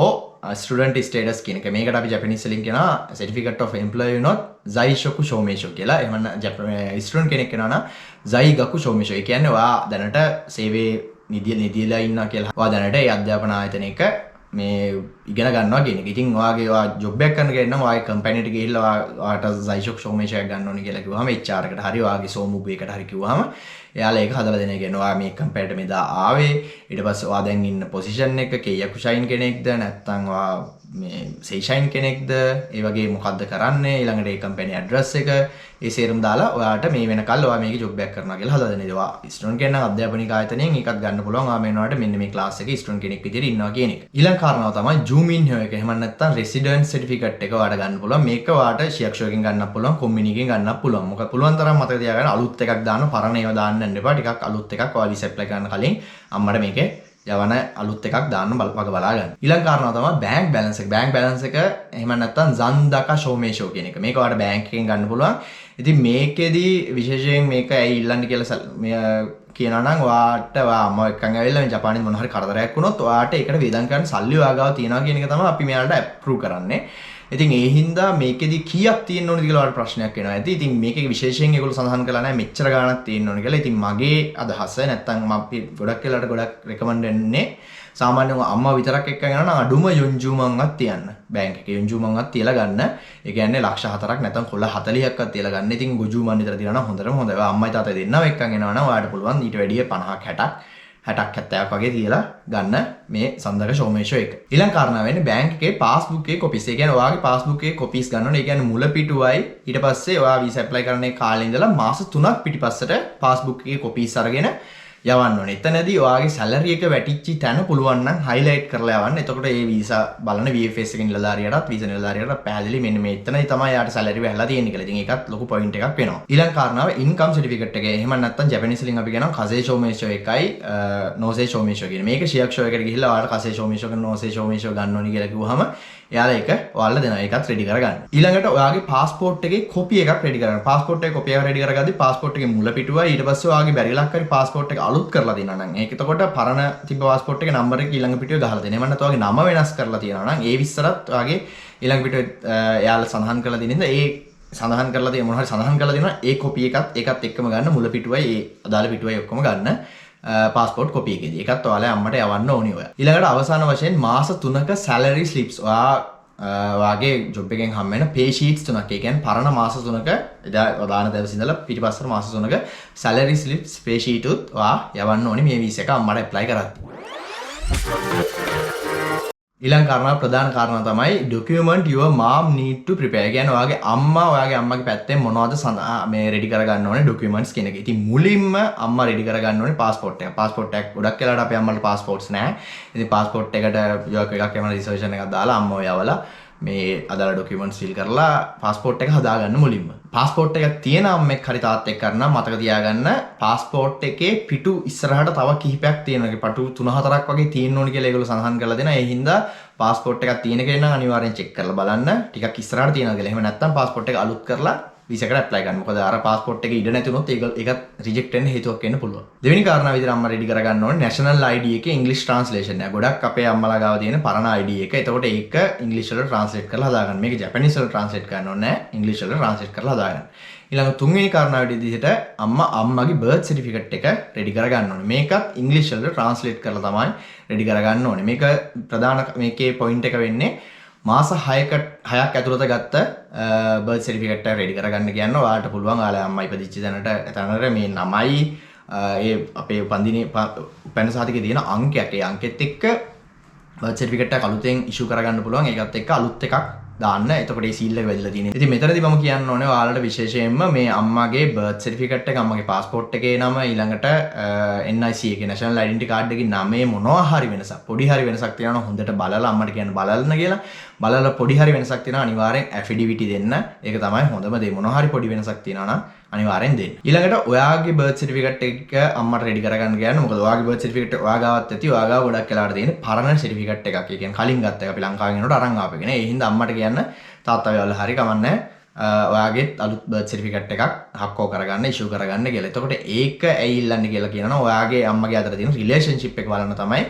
ඕ ස්ටුඩන්ට් ස්ටේටස් කියන එක. මේකට අපි ජපනීස් වලින් කියනවා සර්ටිෆිකේට් ඔෆ් එම්ප්ලොයි වුණොත් 在職 証明書 කියලා. එහෙම නැත්නම් ස්ටුඩන්ට් කෙනෙක් වෙනවා නම් 在学証明書. ඒ කියන්නේ ඔයා දැනට සේවයේ නිදිලා ඉන්නවා කියලා. ඔයා දැනට ඒ අධ්‍යාපන ආයතනයක මේ ඉගෙන ගන්නවා කියන එක. ඉතින් ඔයාගේ ඔයා ජොබ් එකක් කරන කෙනෙක් නම් ඔයාගේ කම්පැනි එකට ගිහිල්ලා ඔයාට 在職証明書 එකක් ගන්න ඕනේ කියලා කිව්වහම HR එකට හරි ඔයාගේ 総務部 එකට හරි කිව්වහම එයාලා ඒක හදලා දෙන එක. කියන්නේ ඔයා මේ කම්පැනිට මෙදා ආවේ, ඊට පස්සේ ඔයා දැන් ඉන්න පොසිෂන් එක 契約社員 කෙනෙක්ද නැත්නම් ඔයා මේ 正社員 කෙනෙක්ද, ඒ වගේ මොකද්ද කරන්නේ, ඊළඟට ඒ කම්පැනි ඇඩ්‍රස් එක ඒ සේරම දාලා ඔයාට මේ වෙනකල් ඔයා මේකේ ජොබ් එකක් කරනවා කියලා හදලා දෙන. ඉතින් ඔයා ස්ටුඩන්ට් කෙනෙක් නම් අධ්‍යාපනික ආයතනයෙන් ඒකත් ගන්න පුළුවන්. ඔයා මේ වෙනකොට මෙන්න මේ ක්ලාස් එකේ ස්ටුඩන්ට් කෙනෙක් විදිහට ඉන්නවා කියන එක. ඊළඟ කාරණාව තමයි 住民票 එක. එහෙම නැත්නම් රෙසිඩන්ට් සර්ටිෆිකේට් එක ඔයාට ගන්න පුළුවන්. මේක ඔයාට 市役所 එකෙන් ගන්නත් පුළුවන්, コンビニ එකෙන් ගන්නත් පුළුවන්. මොකද පුළුවන් තරම් මතක තියාගන්න අලුත් එකක් දාන්න, පරණ ඒවා දාන්න යන්න එපා. ටිකක් අලුත් එකක් ඔයා වීසා ඇප්ලයි කරන්න කලින් අම්මට මේකේ යවන අලුත් එකක් දාන්න වග බලා ගන්න. ඊළඟ කාරණාව තමයි බැංක් බැලන්ස් එක. බැංක් බැලන්ස් එක එහෙම නැත්නම් 残高証明書 කියන එක. මේක ඔයාලට බැංක් එකෙන් ගන්න පුළුවන්. ඉතින් මේකෙදි විශේෂයෙන් මේක ඇයි ඉල්ලන්නේ කියලා මේ කියනවා නම් ඔයාට ඔයා අම්මා එක්කන් ඇවිල්ලා මේ ජපානයේ මොන හරි කරදරයක් වුණොත් ඔයාට ඒකට වියදම් කරන්න සල්ලි ඔයා ගාව තියනවා කියන එක තමයි අපි මෙයාලට ඇප්‍රූව් කරන්නේ. ඉතින් ඒ හින්දා මේකෙදි කීයක් තියෙන්න ඕනද කියලා ඔයාලට ප්‍රශ්නයක් එනවා ඇති. ඉතින් මේකේ විශේෂයෙන් ඒගොල්ලෝ සඳහන් කළා නෑ මෙච්චර ගාණක් තියෙන්න ඕන කියලා. ඉතින් මගේ අදහස නැත්තම් මම අපි ගොඩක් වෙලාවට ගොඩක් රෙකමන්ඩ් වෙන්නේ සාමාන්‍යයෙන් අම්මා විතරක් එක්ක යනවා නම් අඩුම 四十万 වත් තියන්න. බැංක් එකේ 四十万 වත් තියලා ගන්න. ඒ කියන්නේ ලක්ෂ 4ක් නැත්නම් කොළ 40ක්වත් තියලා ගන්න. ඉතින් 五十万 විතර තියලා නම් හොඳටම හොඳයි. ඔයා අම්මයි තාත්තයි දෙන්නම එක්කන් එනවා නම් ඔයාට පුළුවන් ඊට වැඩිය 50ක් 60ක් 60ක් 70ක් වගේ තියලා ගන්න මේ 残高証明書 එක. ඊළඟ කාරණාව වෙන්නේ බැංක් එකේ පාස්බුක් එකේ කොපිස්. ඒ කියන්නේ ඔයාගේ පාස්බුක් එකේ කොපිස් ගන්න ඕනේ. ඒ කියන්නේ මුල පිටුවයි ඊට පස්සේ ඔයා වීසා ඇප්ලයි කරන ඒ කාලේ ඉඳලා මාස 3ක් පිටිපස්සට පාස්බුක් එකේ කොපිස් අරගෙන යවන්න ඕනේ. එතනදී ඔයාගේ සැලරි එක වැටිච්ච තැන පුළුවන් නම් හයිලයිට් කරලා යවන්න. එතකොට ඒ වීසා බලන VFS එකේ නිලධාරියටත් වීසා නිලධාරියටත් පැහැදිලි මෙන්න මේ එතනයි තමයි යාට සැලරි වැහලා තියෙන්නේ කියලා. ඉතින් ඒකත් ලොකු පොයින්ට් එකක් වෙනවා. ඊළඟ කාරණාව ඉන්කම් සර්ටිෆිකේට් එක. එහෙම නැත්නම් ජපනීස් වලින් අපි කියනවා 課税証明書 එකයි 納税証明書 කියන. මේක 市役所 එකට ගිහිල්ලා ඔයාලට 課税証明書 කරන 納税証明書 ගන්න ඕනි කියලා කිව්වහම එයාලා ඒක ඔයාලට දෙනවා. ඒකත් රෙඩි කරගන්න. ඊළඟට ඔයාගේ පාස්පෝර්ට් එකේ කොපි එකක් රෙඩි කරගන්න. පාස්පෝර්ට් එකේ කොපි එකක් රෙඩි කරගද්දි පාස්පෝර්ට් එකේ මුල පිටුවයි ඊට පස්සේ ඔයාගේ බැරි ලක් හරි පාස්පෝර්ට් එක අලුත් කරලා තියෙනවා නම් ඒක එතකොට පරණ තිබ්බ පාස්පෝර්ට් එකේ නම්බර් එක ඊළඟ පිටුවේ ගහලා දෙනවා. එහෙම නැත්නම් ඔයාගේ නම වෙනස් කරලා තියෙනවා නම් ඒ විස්තරත් ඔයාගේ ඊළඟ පිටුවේ එයාලා සඳහන් කරලා තියෙන හින්දා ඒ සඳහන් කරලා තියෙන මොන හරි සඳහන් කරලා තියෙනවා ඒ කොපි එකත් ඒකත් එක්කම ගන්න මුල පිටුවයි ඒ අදාළ පිටුවයි ඔක්කොම ගන්න පාස්පෝර්ට් කොපි එකේදී. ඒකත් ඔයාලා අම්මට යවන්න ඕනි ඔයා. ඊළඟට අවසාන වශයෙන් මාස 3ක සැලරි ස්ලිප්ස් ඔයා ඔයාගේ ජොබ් එකෙන් හම් වෙන පේ ෂීට්ස් තුනක්. ඒ කියන්නේ පරණ මාස 3ක එදා දාන දවසේ ඉඳලා පිටිපස්සට මාස 3ක සැලරි ස්ලිප්ස් පේ ෂීට් උත් ඔයා යවන්න ඕනි මේ වීසා එක අම්මට ඇප්ලයි කරද්දී. ඊළඟ කාරණාව ප්‍රධාන කාරණාව තමයි document your mom need to prepare. ඒ කියන්නේ ඔයාගේ අම්මා ඔයාගේ අම්මගේ පැත්තෙන් මොනවද මේ රෙඩි කරගන්න ඕනේ ඩොකියුමන්ට්ස් කියන එක. ඉතින් මුලින්ම අම්මා රෙඩි කරගන්න ඕනේ පාස්පෝර්ට් එක. පාස්පෝර්ට් එකක් ගොඩක් වෙලාවට අපේ අම්මලට පාස්පෝර්ට්ස් නැහැ. ඉතින් පාස්පෝර්ට් එකට යොක් එකක් එහෙම රිසර්වේෂන් එකක් දාලා අම්මව යවලා මේ අදාළ ඩොකියුමන්ට්ස් ෆිල් කරලා පාස්පෝර්ට් එක හදාගන්න මුලින්ම. පාස්පෝර්ට් එකක් තියෙන අම්මෙක් හරි තාත්තෙක් කරනම් මතක තියාගන්න පාස්පෝර්ට් එකේ පිටු ඉස්සරහට තව කිහිපයක් තියෙනවා. ඒ පටු 3-4ක් වගේ තියෙන්න ඕනි කියලා ඒගොල්ලෝ සඳහන් කරලා දෙනවා. ඒ හින්දා පාස්පෝර්ට් එකක් තියෙන කෙනා නම් අනිවාර්යෙන් චෙක් කරලා බලන්න ටිකක් ඉස්සරහට තියෙනවා කියලා. එහෙම නැත්නම් පාස්පෝර්ට් එක අලුත් කරලා වීසා එකට ඇප්ලයි කරන්න. මොකද අර පාස්පෝර්ට් එකේ ඉඩ නැති වුණොත් ඒකත් රිජෙක්ට් වෙන්න හේතුවක් වෙන්න පුළුවන්. දෙවෙනි කාරණාව විදිහට අම්මා රෙඩි කරගන්න ඕනේ නැෂනල් ID එකේ ඉංග්‍රීසි ට්‍රාන්ස්ලේෂන් එක. ගොඩක් අපේ අම්මලා ගාව තියෙන පරණ ID එක. එතකොට ඒක ඉංග්‍රීසි වලට ට්‍රාන්ස්ලේට් කරලා හදාගන්න. මේක ජපනීස් වලට ට්‍රාන්ස්ලේට් කරන්න ඕනේ නෑ. ඉංග්‍රීසි වලට ට්‍රාන්ස්ලේට් කරලා හදාගන්න. ඊළඟ තුන්වෙනි කාරණාව විදිහට අම්මා අම්මගේ බර්ත් සර්ටිෆිකේට් එක රෙඩි කරගන්න ඕනේ. මේකත් ඉංග්‍රීසි වලට ට්‍රාන්ස්ලේට් කරලා තමයි රෙඩි කරගන්න ඕනේ. මේක ප්‍රධාන මේකේ පොයින්ට් එක වෙන්නේ මාස 6ක් ඇතුළත ගත්ත බර්ත් සර්ටිෆිකේට් එක රෙඩි කරගන්න කියන්න ඔයාලට පුළුවන්. ඔයාලා අම්මා ඉපදිච්ච තැනට මේ නමයි ඒ අපේ උපන්දිනේ උපැන්න සහතිකයේ තියෙන අංකයක්. ඒ අංකෙත් එක්ක බර්ත් සර්ටිෆිකේට් එක අලුතෙන් ඉෂු කරගන්න පුළුවන්. ඒකත් එක්ක අලුත් එකක් දාන්න. එතකොට ඒ සීල් එක වැදිලා තියෙනවා. ඉතින් මෙතනදී මම කියන්න ඕනේ ඔයාලට විශේෂයෙන්ම මේ අම්මාගේ බර්ත් සර්ටිෆිකේට් එක, අම්මගේ පාස්පෝර්ට් එකේ නම, ඊළඟට NIC එකේ National Identity Card එකේ නමේ මොනවා හරි වෙනසක්, පොඩි හරි වෙනසක් තියෙනවා නම් හොඳට බලලා අම්මට කියන්න බලන්න කියලා. බලලා පොඩි හරි වෙනසක් තියෙනවා අනිවාර්යෙන් ඇෆිඩිවිටි දෙන්න. ඒක තමයි හොඳම දේ. මොනවා හරි පොඩි වෙනසක් තියෙනවා නම් අනිවාර්යෙන් දෙන්න. ඊළඟට ඔයාගේ බර්ත් සර්ටිෆිකේට් එක අම්මට රෙඩි කරගන්න කියන්න. මොකද ඔයාගේ බර්ත් සර්ටිෆිකේට් ඔයා ගාවත් ඇති. ඔයා ගාව ගොඩක් වෙලාවට තියෙන පරණ සර්ටිෆිකේට් එකක්. ඒ කියන්නේ කලින් ගත්ත එක අපි ලංකාවෙන් එනකොට අරන් ආපු එක නේ. ඒ හින්දා අම්මට කියන්න තාත්තා වේවල හරි කමන්නේ ඔයාගේත් අලුත් බර්ත් සර්ටිෆිකේට් එකක් හක්කෝ කරගන්න, ඉෂු කරගන්න කියලා. එතකොට ඒක ඇයි ඉල්ලන්නේ කියලා කියනවා. ඔයාගේ අම්මගේ අතර තියෙන රිලේෂන්ෂිප් එක බලන්න තමයි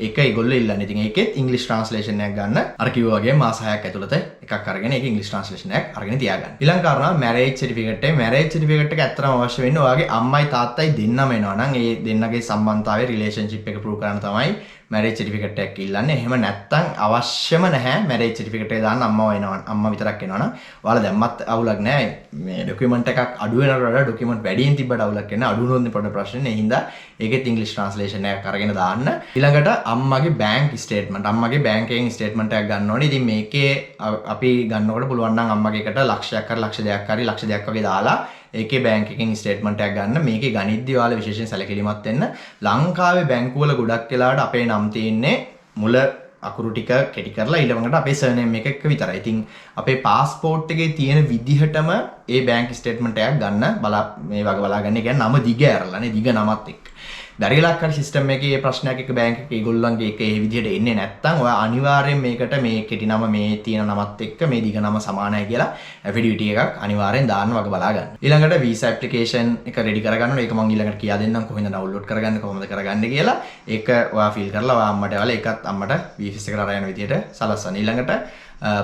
ඒක ඒගොල්ලෝ ඉල්ලන්නේ. ඉතින් ඒකෙත් ඉංග්‍රීසි ට්‍රාන්ස්ලේෂන් එකක් ගන්න. අර කිව්වා වගේ මාස 6ක් ඇතුළත එකක් අරගෙන ඒක ඉංග්‍රීසි ට්‍රාන්ස්ලේෂන් එකක් අරගෙන තියාගන්න. ඊළඟ කාරණා මැරේජ් සර්ටිෆිකේට් එක. මැරේජ් සර්ටිෆිකේට් එක ඇත්තටම අවශ්‍ය වෙන්නේ ඔයාගේ අම්මයි තාත්තයි දෙන්නම එනවා නම් ඒ දෙන්නගේ සම්බන්ධතාවය රිලේෂන්ෂිප් එක ප්‍රූව් කරන්න තමයි මැරේජ් සර්ටිෆිකේට් එකක් ඉල්ලන්නේ. එහෙම නැත්තම් අවශ්‍යම නැහැ මැරේජ් සර්ටිෆිකේට් එක දාන්න අම්මව එනවා. අම්මා විතරක් එනවා නම් ඔයාලා දැම්මත් අවුලක් නැහැ. මේ ඩොකියුමන්ට් එකක් අඩු වෙනවට වඩා ඩොකියුමන්ට් වැඩියෙන් තිබ්බට අවුලක් වෙන්නේ. අඩු වුණොත් පොඩි ප්‍රශ්නේ. ඒ හින්දා ඒකෙත් ඉංග්‍රීසි ට්‍රාන්ස්ලේෂන් එකක් අරගෙන දාන්න. ඊළඟට අම්මගේ බැංක් ස්ටේට්මන්ට්. අම්මගේ බැංක් එකෙන් ස්ටේට්මන්ට් එකක් ගන්න ඕනේ. ඉතින් මේකේ අපි ගන්නකොට පුළුවන් නම් අම්මගේ එකට ලක්ෂයක් හරි ලක්ෂ දෙකක් හරි ලක්ෂ දෙකක් වගේ දාලා ඒකේ බැංක් එකෙන් ස්ටේට්මන්ට් එකක් ගන්න. මේකේ ගනිද්දි ඔයාලා විශේෂයෙන් සැලකිලිමත් වෙන්න. ලංකාවේ බැංකුවල ගොඩක් වෙලාවට අපේ නම් තියෙන්නේ මුල අකුරු ටික කෙටි කරලා ඊළඟට අපේ සර්නේම් එක එක්ක විතරයි. ඉතින් අපේ පාස්පෝර්ට් එකේ තියෙන විදිහටම ඒ බැංක් ස්ටේට්මන්ට් එකක් ගන්න බලා මේ වගේ බලා ගන්න. ඒ කියන්නේ නම දිග ඇරලා නේ, දිග නමත් එක්ක. බැරි වෙලාවක් හරි සිස්ටම් එකේ මේ ප්‍රශ්නයක් එක්ක බැංක් එකේ ඒගොල්ලන්ගේ එක ඒ විදිහට එන්නේ නැත්නම් ඔයා අනිවාර්යෙන් මේකට මේ කෙටි නම මේ තියෙන නමත් එක්ක මේ දිග නම සමානයි කියලා ඇෆිඩිවිටි එකක් අනිවාර්යෙන් දාන්න වග බලා ගන්න. ඊළඟට වීසා ඇප්ලිකේෂන් එක රෙඩි කරගන්න ඕනේ. ඒක මම ඊළඟට කියා දෙන්නම් කොහෙන්ද ඩවුන්ලෝඩ් කරගන්නේ කොහොමද කරගන්නේ කියලා. ඒක ඔයා ෆිල් කරලා ඔයා අම්මට එවලා ඒකත් අම්මට VFS එකට අරන් යන විදිහට සලස්වන්න. ඊළඟට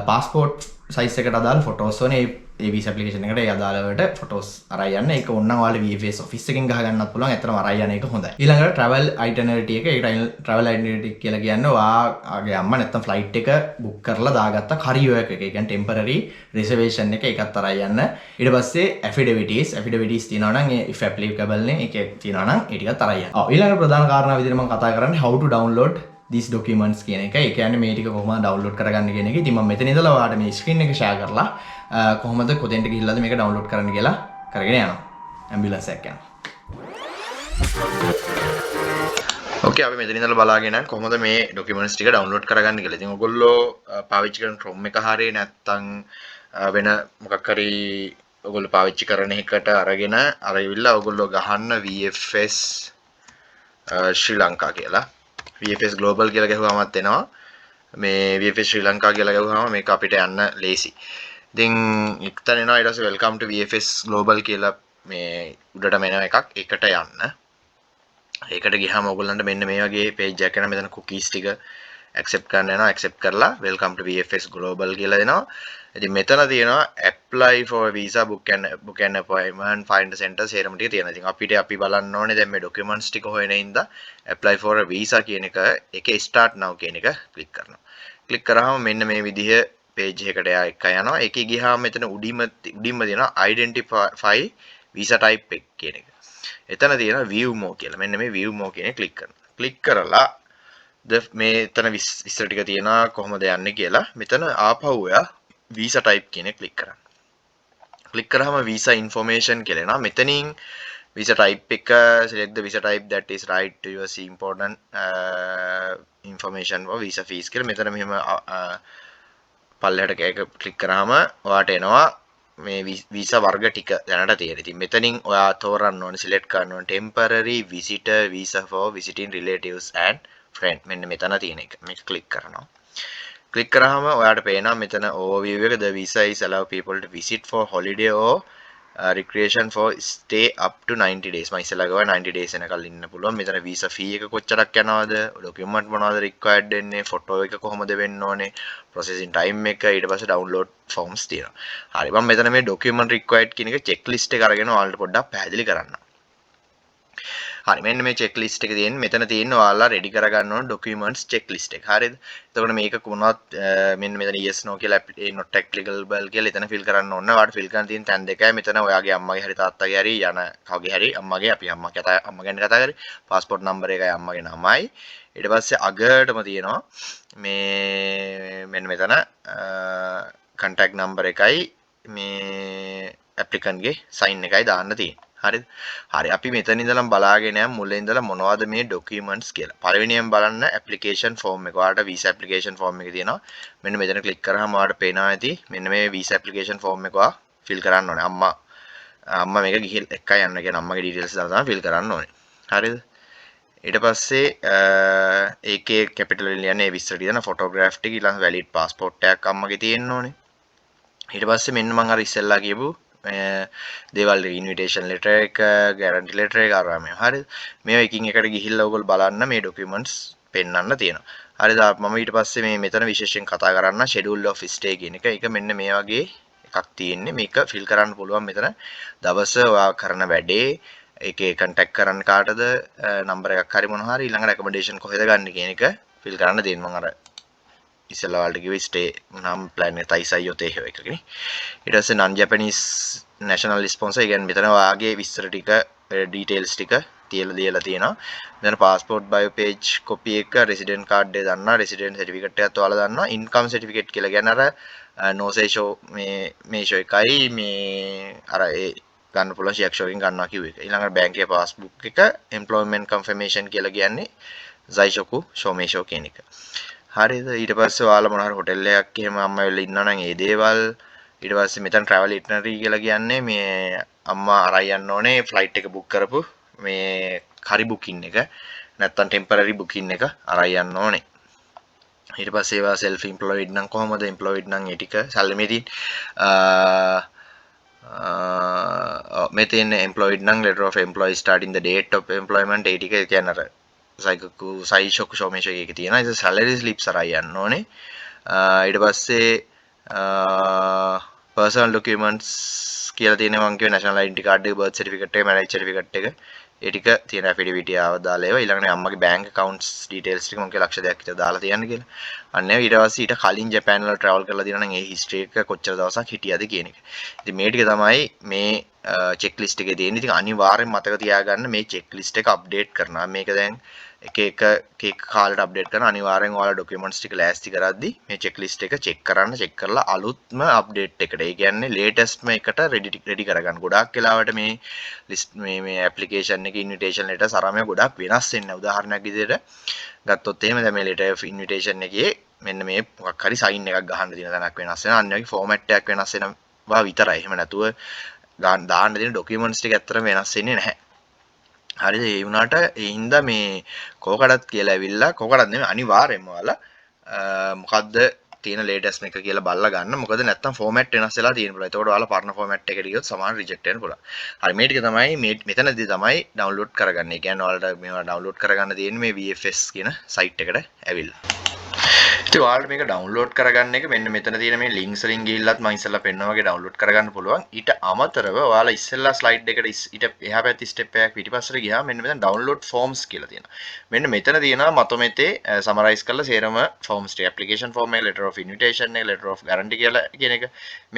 පාස්පෝර්ට් සයිස් එකට අදාළ ෆොටෝස් ඕනේ. ඒ වීසා ඇප්ලිකේෂන් එකට ඒ අදාළවට ෆොටෝස් අරන් යන්න. ඒක ඕනනම් ඔයාලා VFS office එකෙන් ගහ ගන්නත් පුළුවන්. ඇත්තටම අරන් යන එක හොඳයි. ඊළඟට ට්‍රැවල් අයිටිනරි එක. ඒ ට්‍රැවල් අයිටිනරි කියලා කියන්නේ ඔයාගේ අම්මා නැත්තම් ෆ්ලයිට් එක බුක් කරලා දාගත්ත කරියෝ එක. ඒ කියන්නේ ටෙම්පරරි රිසර්වේෂන් එක ඒකත් අරන් යන්න. ඊට පස්සේ ඇෆිඩවිටිස්, ඇෆිඩවිටිස් තියෙනවා නම් ඒ if applicable නේ ඒකේ තියෙනවා නම් ඒ ටිකත් අරන් යන්න. ඔව් ඊළඟ ප්‍රධාන කාරණා විදිහට මම කතා කරන්නේ how to download these documents කියන එක. ඒ කියන්නේ මේ ටික කොහොමද ඩවුන්ලෝඩ් කරගන්න කියන එක. ඉතින් මම මෙතන ඉඳලා ඔයාලට මේ ස්ක්‍රීන් එක ෂෙයා කරලා කොහොමද කොතෙන්ට ගිහිල්ලාද මේක ඩවුන්ලෝඩ් කරන්න කියලා කරගෙන යනවා. ඇම්බියුලන්ස් එකක් යනවා. ඕකේ අපි මෙතන ඉඳලා බලාගෙන යන කොහොමද මේ ඩොකියුමන්ට්ස් ටික ඩවුන්ලෝඩ් කරගන්න කියලා. ඉතින් ඔයගොල්ලෝ පාවිච්චි කරන Chrome එක හරි නැත්නම් වෙන මොකක් හරි ඔයගොල්ලෝ පාවිච්චි කරන එකට අරගෙන අර ඇවිල්ලා ඔයගොල්ලෝ ගහන්න VFS ශ්‍රී ලංකා කියලා. VFS Global කියලා ගැහුවාමත් එනවා. මේ VFS ශ්‍රී ලංකා කියලා ගැහුවාම මේක අපිට යන්න ලේසි. ඉතින් එතන එනවා ඊට පස්සේ welcome to VFS Global කියලා මේ උඩටම එන එකක්. ඒකට යන්න. ඒකට ගියාම ඔයගොල්ලන්ට මෙන්න මේ වගේ පේජ් එකක් එනවා. මෙතන කුකීස් ටික ඇක්සෙප්ට් කරන්න යනවා. ඇක්සෙප්ට් කරලා welcome to VFS Global කියලා දෙනවා. ඉතින් මෙතන තියෙනවා apply for a visa, book an appointment, find a center සේරම ටික තියෙනවා. ඉතින් අපිට අපි බලන්න ඕනේ දැන් මේ ඩොකියුමන්ට්ස් ටික හොයන හින්දා apply for a visa කියන එක ඒකේ start now කියන එක ක්ලික් කරනවා. ක්ලික් කරාම මෙන්න මේ විදිහ පේජ් එකකට එයා එක යනවා. ඒකේ ගියාම මෙතන උඩින්ම උඩින්ම තියෙනවා identify visa type එක කියන එක. එතන තියෙනවා view more කියලා. මෙන්න මේ view more කියන එක ක්ලික් කරනවා. ක්ලික් කරලා ද මේ එතන විස්තර ටික තියෙනවා කොහොමද යන්නේ කියලා. මෙතන ආපහු ඔයා visa type කියන එක ක්ලික් කරන්න. ක්ලික් කරාම visa information කියලා එනවා. මෙතනින් visa type එක select the visa type that is right to your see important information for visa fees කියලා මෙතන මෙහෙම පල්ලෙහාට එක ක්ලික් කරාම ඔයාට එනවා මේ වීසා වර්ග ටික දැනට තියෙන. ඉතින් මෙතනින් ඔයා තෝරන්න ඕනේ සිලෙක්ට් කරන්න ඕනේ temporary visitor visa for visiting relatives and friend මෙන්න මෙතන තියෙන එක. මේක ක්ලික් කරනවා. ක්ලික් කරාම ඔයාට පේනවා මෙතන overview එක the visa is allow people to visit for holiday or recreation for stay up to 90 days. මම ඉස්සෙල්ලා කිව්වා 90 days එනකල් ඉන්න පුළුවන්. මෙතන visa fee එක කොච්චරක් යනවද? document මොනවද required වෙන්නේ? ෆොටෝ එක කොහොමද වෙන්න ඕනේ? processing time එක ඊට පස්සේ download forms තියෙනවා. හරි මම මෙතන මේ document required කියන එක checklist එක අරගෙන ඔයාලට පොඩ්ඩක් පැහැදිලි කරන්නම්. හරි, මෙන්න මේ චෙක් ලිස්ට් එක තියෙන්නේ. මෙතන තියෙන ඔයාලා රෙඩි කරගන්න ඕන ඩොකියුමන්ට්ස් චෙක් ලිස්ට් එක. හරිද? එතකොට මේක කොහොමවත් මෙන්න මෙතන yes no කියලා not applicable කියලා එතන ෆිල් කරන්න ඕන. ඔයාලට ෆිල් කරන්න තියෙන තැන් දෙකයි. මෙතන ඔයාගේ අම්මගේ හරි තාත්තගේ හරි යන කවගේ හරි අම්මගේ, අපි අම්මා කතා අම්මා ගැන කතා කරේ. පාස්පෝර්ට් නම්බර් එකයි අම්මගේ නමයි. ඊට පස්සේ අගටම තියෙනවා මේ මෙන්න මෙතන කන්ටැක්ට් නම්බර් එකයි මේ ඇප්ලිකන්ට්ගේ සයින් එකයි දාන්න තියෙන්නේ. හරිද? හරි, අපි මෙතන ඉඳලා බලාගෙන යමු මුලින් ඉඳලා මොනවද මේ ඩොකියුමන්ට්ස් කියලා. පළවෙනියෙන් බලන්න ඇප්ලිකේෂන් ෆෝම් එක. ඔයාලට වීසා ඇප්ලිකේෂන් ෆෝම් එක තියෙනවා. මෙන්න මෙතන ක්ලික් කරාම ඔයාලට පේනවා ඇති මෙන්න මේ වීසා ඇප්ලිකේෂන් ෆෝම් එක ඔයා ෆිල් කරන්න ඕනේ. අම්මා අම්මා මේක ගිහින් එක්කයි යන්න කියන අම්මගේ ඩීටේල්ස් දාලා තමයි ෆිල් කරන්න ඕනේ. හරිද? ඊට පස්සේ ඒකේ කැපිටල් වලින් ලියන්නේ ඒ විස්තර ටික දාන ෆොටෝග්‍රාෆ් ටික, ඊළඟ වැලිඩ් පාස්පෝර්ට් එකක් අම්මගේ තියෙන්න ඕනේ. ඊට පස්සේ මෙන්න මං අර ඉස්සෙල්ලා කියපු දේවල් ඉන්විටේෂන් ලෙටර් එක, ගැරන්ටි ලෙටර් එක අරවා මේවා. හරිද? මේවා එකින් එකට ගිහිල්ලා ඔයගොල්ලෝ බලන්න මේ ඩොකියුමන්ට්ස් පෙන්වන්න තියෙනවා. හරිද? මම ඊට පස්සේ මේ මෙතන විශේෂයෙන් කතා කරන්න ෂෙඩියුල් ඔෆ් ස්ටේ කියන එක. ඒක මෙන්න මේ වගේ එකක් තියෙන්නේ. මේක ෆිල් කරන්න පුළුවන් මෙතන දවස, ඔයා කරන වැඩේ, ඒකේ කන්ටැක්ට් කරන්න කාටද, නම්බර් එකක් හරි මොනවා හරි, ඊළඟට ඇකොමඩේෂන් කොහෙද ගන්න කියන එක ෆිල් කරන්න දෙන්න. මම අර ඉස්සෙල්ලා ඔයාලට කිව්වේ ස්ටේ නම් ප්ලෑන් එක තයිසයි යොතේ එකක නේ. ඊට පස්සේ නන් ජපනීස් නැෂනල් ස්පොන්සර්, ඒ කියන්නේ මෙතන ඔයාගේ විස්තර ටික ඩීටේල්ස් ටික තියලා දීලා තියෙනවා. මෙතන පාස්පෝර්ට් බයෝ පේජ් කොපි එක, රෙසිඩන්ට් කාඩ් එක දන්නවා, රෙසිඩන්ට් සර්ටිෆිකේට් එකත් ඔයාලා දන්නවා. ඉන්කම් සර්ටිෆිකේට් කියලා කියන්නේ අර නෝසේ මේ මේ ෂෝ එකයි මේ අර ඒ ගන්න පුළුවන් ෂෙක් ෂෝ එකෙන් ගන්නවා කිව්ව එක. ඊළඟට බැංක් එකේ පාස්බුක් එක, එම්ප්ලොයිමන්ට් කන්ෆර්මේෂන් කියලා කියන්නේ සයිෂොකු ෂෝමේෂෝ කියන එක. හරිද? ඊට පස්සේ ඔයාලා මොන හරි හොටෙල් එකක් එහෙම අම්මා වෙලා ඉන්නවා නම් ඒ දේවල්. ඊට පස්සේ මෙතන ට්‍රැවල් ඉටිනරි කියලා කියන්නේ මේ අම්මා අරන් යන්න ඕනේ ෆ්ලයිට් එක බුක් කරපු මේ හරි බුකින් එක නැත්තම් ටෙම්පරරි බුකින් එක අරන් යන්න ඕනේ. ඊට පස්සේ ඒවා සෙල්ෆ් එම්ප්ලොයිඩ් නම් කොහොමද, එම්ප්ලොයිඩ් නම් ඒ ටික සල්ලි මේ තියෙන මේ තියෙන එම්ප්ලොයිඩ් නම් letter of employee starting the date of employment ඒ ටික, ඒ කියන්නේ අර සයිකු සයිෂොකු ෂෝමේෂෝ එකේ තියෙනවා. ඒක සැලරි ස්ලිප්ස් අරන් යන්න ඕනේ. ඊට පස්සේ පර්සනල් ඩොකියුමන්ට්ස් කියලා තියෙනවා. මං කිව්වේ නැෂනල් අයිඩෙන්ටිටි කාඩ් එක, බර්ත් සර්ටිෆිකේට් එක, මැරේජ් සර්ටිෆිකේට් එක, ඒ ටික තියෙන ඇෆිඩවිට් ආව දාලා ඒවා. ඊළඟට අම්මගේ බැංක් ඇකවුන්ට්ස් ඩීටේල්ස් ටික මං කිව්වා ලක්ෂ 2ක් විතර දාලා තියන්න කියලා. අන්න ඒ ඊට පස්සේ ඊට කලින් ජපාන් වල ට්‍රැවල් කරලා තියෙනවා නම් ඒ හිස්ටරි එක කොච්චර දවසක් හිටියද කියන එක. ඉතින් මේ ටික තමයි මේ චෙක් ලිස්ට් එකේ තියෙන්නේ. ඉතින් අනිවාර්යෙන් මතක තියාගන්න මේ චෙක් ලිස්ට් එක අප්ඩේට් කරනවා. මේක දැන් එක එක එක කාලෙට අප්ඩේට් කරන අනිවාර්යෙන් ඔයාලා ඩොකියුමන්ට්ස් ටික ලෑස්ති කරද්දි මේ චෙක් ලිස්ට් එක චෙක් කරන්න, චෙක් කරලා අලුත්ම අප්ඩේට් එකට, ඒ කියන්නේ ලේටස්ට්ම එකට රෙඩි රෙඩි කරගන්න. ගොඩාක් වෙලාවට මේ ලිස්ට් මේ මේ ඇප්ලිකේෂන් එකේ ඉන්විටේෂන් ලෙටර්ස් අරම ගොඩාක් වෙනස් වෙන්නේ. උදාහරණයක් විදිහට ගත්තොත් එහෙම දැන් මේ ලෙටර් ඔෆ් ඉන්විටේෂන් එකේ මෙන්න මේ මොකක් හරි සයින් එකක් ගහන්න තියෙන තැනක් වෙනස් වෙනවා. අන්න වගේ ෆෝමැට් එකක් වෙනස් වෙනවා විතරයි. එහෙම නැතුව දාන්න තියෙන ඩොකියුමන්ට්ස් ටික ඇත්තටම වෙනස් වෙන්නේ නැහැ. හරිද? ඒ වුණාට ඒ හින්දා මේ කෝකටත් කියලා ඇවිල්ලා, කෝකටත් නෙමෙයි, අනිවාර්යයෙන්ම ඔයාලා මොකද්ද තියෙන ලේටස්ට් එක කියලා බලලා ගන්න. මොකද නැත්තම් ෆෝමැට් වෙනස් වෙලා තියෙන පුළුවන්. එතකොට ඔයාලා පරණ ෆෝමැට් එකට ගියොත් සමහර රිජෙක්ට් වෙන්න පුළුවන්. හරි, මේ ටික තමයි මේ මෙතනදී තමයි ඩවුන්ලෝඩ් කරගන්නේ. ඒ කියන්නේ ඔයාලට මේවා ඩවුන්ලෝඩ් කරගන්න තියෙන්නේ මේ VFS කියන සයිට් එකට ඇවිල්ලා. ඉතින් ඔයාලට මේක ඩවුන්ලෝඩ් කරගන්න එක මෙන්න මෙතන තියෙන මේ ලින්ක්ස් වලින් ගිහිල්ලත් මම ඉස්සෙල්ලා පෙන්නුවා වගේ ඩවුන්ලෝඩ් කරගන්න පුළුවන්. ඊට අමතරව ඔයාලා ඉස්සෙල්ලා ස්ලයිඩ් එකට ඊට එහා පැත්තේ ස්ටෙප් එකක් පිටිපස්සට ගියාම මෙන්න මෙතන ඩවුන්ලෝඩ් ෆෝම්ස් කියලා තියෙනවා. මෙන්න මෙතන තියෙනවා මතොමෙතේ සමරයිස් කරලා සේරම ෆෝම්ස් ටික, ඇප්ලිකේෂන් ෆෝම් එක, ලෙටර් ඔෆ් ඉන්විටේෂන් එක, ලෙටර් ඔෆ් ගැරන්ටි කියලා කියන එක.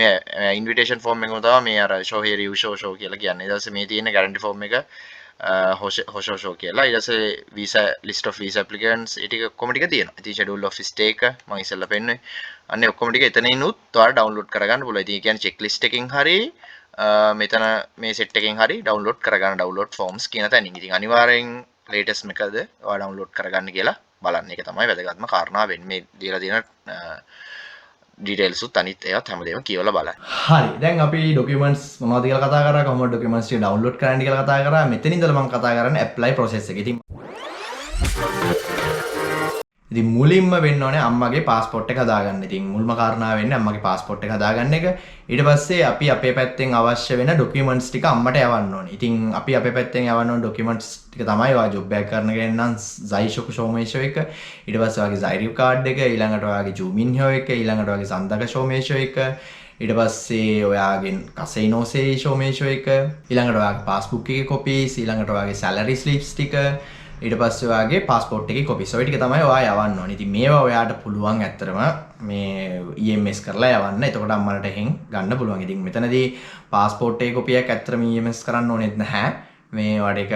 මේ ඉන්විටේෂන් ෆෝම් එකම තමයි මේ අර ෂෝ හියර් you show show කියලා කියන්නේ. ඊට පස්සේ මේ තියෙන ගැරන්ටි ෆෝම් එක හොෂෝ ෂෝ කියලා. ඊට පස්සේ visa list of visa applicants ඒ ටික ඔක්කොම ටික තියෙනවා. ඉතින් ෂෙඩියුල් ඔෆ් ස්ටේ එක මම ඉස්සෙල්ලා පෙන්නුවේ. අන්න ඔක්කොම ටික එතනිනුත් ඔයාලා ඩවුන්ලෝඩ් කරගන්න පුළුවන්. ඉතින් ඒ කියන්නේ චෙක් ලිස්ට් එකෙන් හරි මෙතන මේ සෙට් එකෙන් හරි ඩවුන්ලෝඩ් කරගන්න ඩවුන්ලෝඩ් ෆෝම්ස් කියන තැනින්. ඉතින් අනිවාර්යෙන් ලේටස්ට් එකද ඔයා ඩවුන්ලෝඩ් කරගන්න කියලා බලන්න. ඒක තමයි වැදගත්ම කාරණා වෙන්නේ. මේ දීලා තියෙන ඩීටේල්ස් උත් අනිත් ඒවාත් හැමදේම කියවලා බලන්න. හරි. දැන් අපි ඩොකියුමන්ට්ස් මොනවද කියලා කතා කරා, කොහොමද ඩොකියුමන්ට්ස් ටික ඩවුන්ලෝඩ් කරන්න කියලා කතා කරා. මෙතන ඉඳලා මම කතා කරන්නේ ඇප්ලයි ප්‍රොසෙස් එක. ඉතින් මුලින්ම වෙන්න ඕනේ අම්මගේ පාස්පෝර්ට් එක හදාගන්න. ඉතින් මුල්ම කාරණාව වෙන්නේ අම්මගේ පාස්පෝර්ට් එක හදාගන්න එක. ඊට පස්සේ අපි අපේ පැත්තෙන් අවශ්‍ය වෙන ඩොකියුමන්ට්ස් ටික අම්මට යවන්න ඕනේ. ඉතින් අපි අපේ පැත්තෙන් යවන්න ඕන ඩොකියුමන්ට්ස් ටික තමයි ඔයා ජොබ් එකක් කරන කෙනෙක් නම් සයිෂොකු ෂෝමේෂෝ එක, ඊට පස්සේ ඔයාගේ සයිරිව් කාඩ් එක, ඊළඟට ඔයාගේ ජූමින් හෝ එක, ඊළඟට ඔයාගේ සන්දක ෂෝමේෂෝ එක, ඊට පස්සේ ඔයාගේ かせい のせい 証明書 එක, ඊළඟට ඔයාගේ පාස්බුක් එකේ කොපීස්, ඊළඟට ඔයාගේ සැලරි ස්ලිප්ස් ටික, ඊට පස්සේ ඔයාගේ පාස්පෝර්ට් එකේ කොපීස්. ඔය ටික තමයි ඔයා යවන්න ඕනේ. ඉතින් මේවා ඔයාට පුළුවන් ඇත්තටම මේ EMS කරලා යවන්න. එතකොට අම්මලට එහෙන් ගන්න පුළුවන්. ඉතින් මෙතනදී පාස්පෝර්ට් එකේ කොපියක් ඇත්තටම EMS කරන්න ඕනෙත් නැහැ. මේ ඔයාට ඒක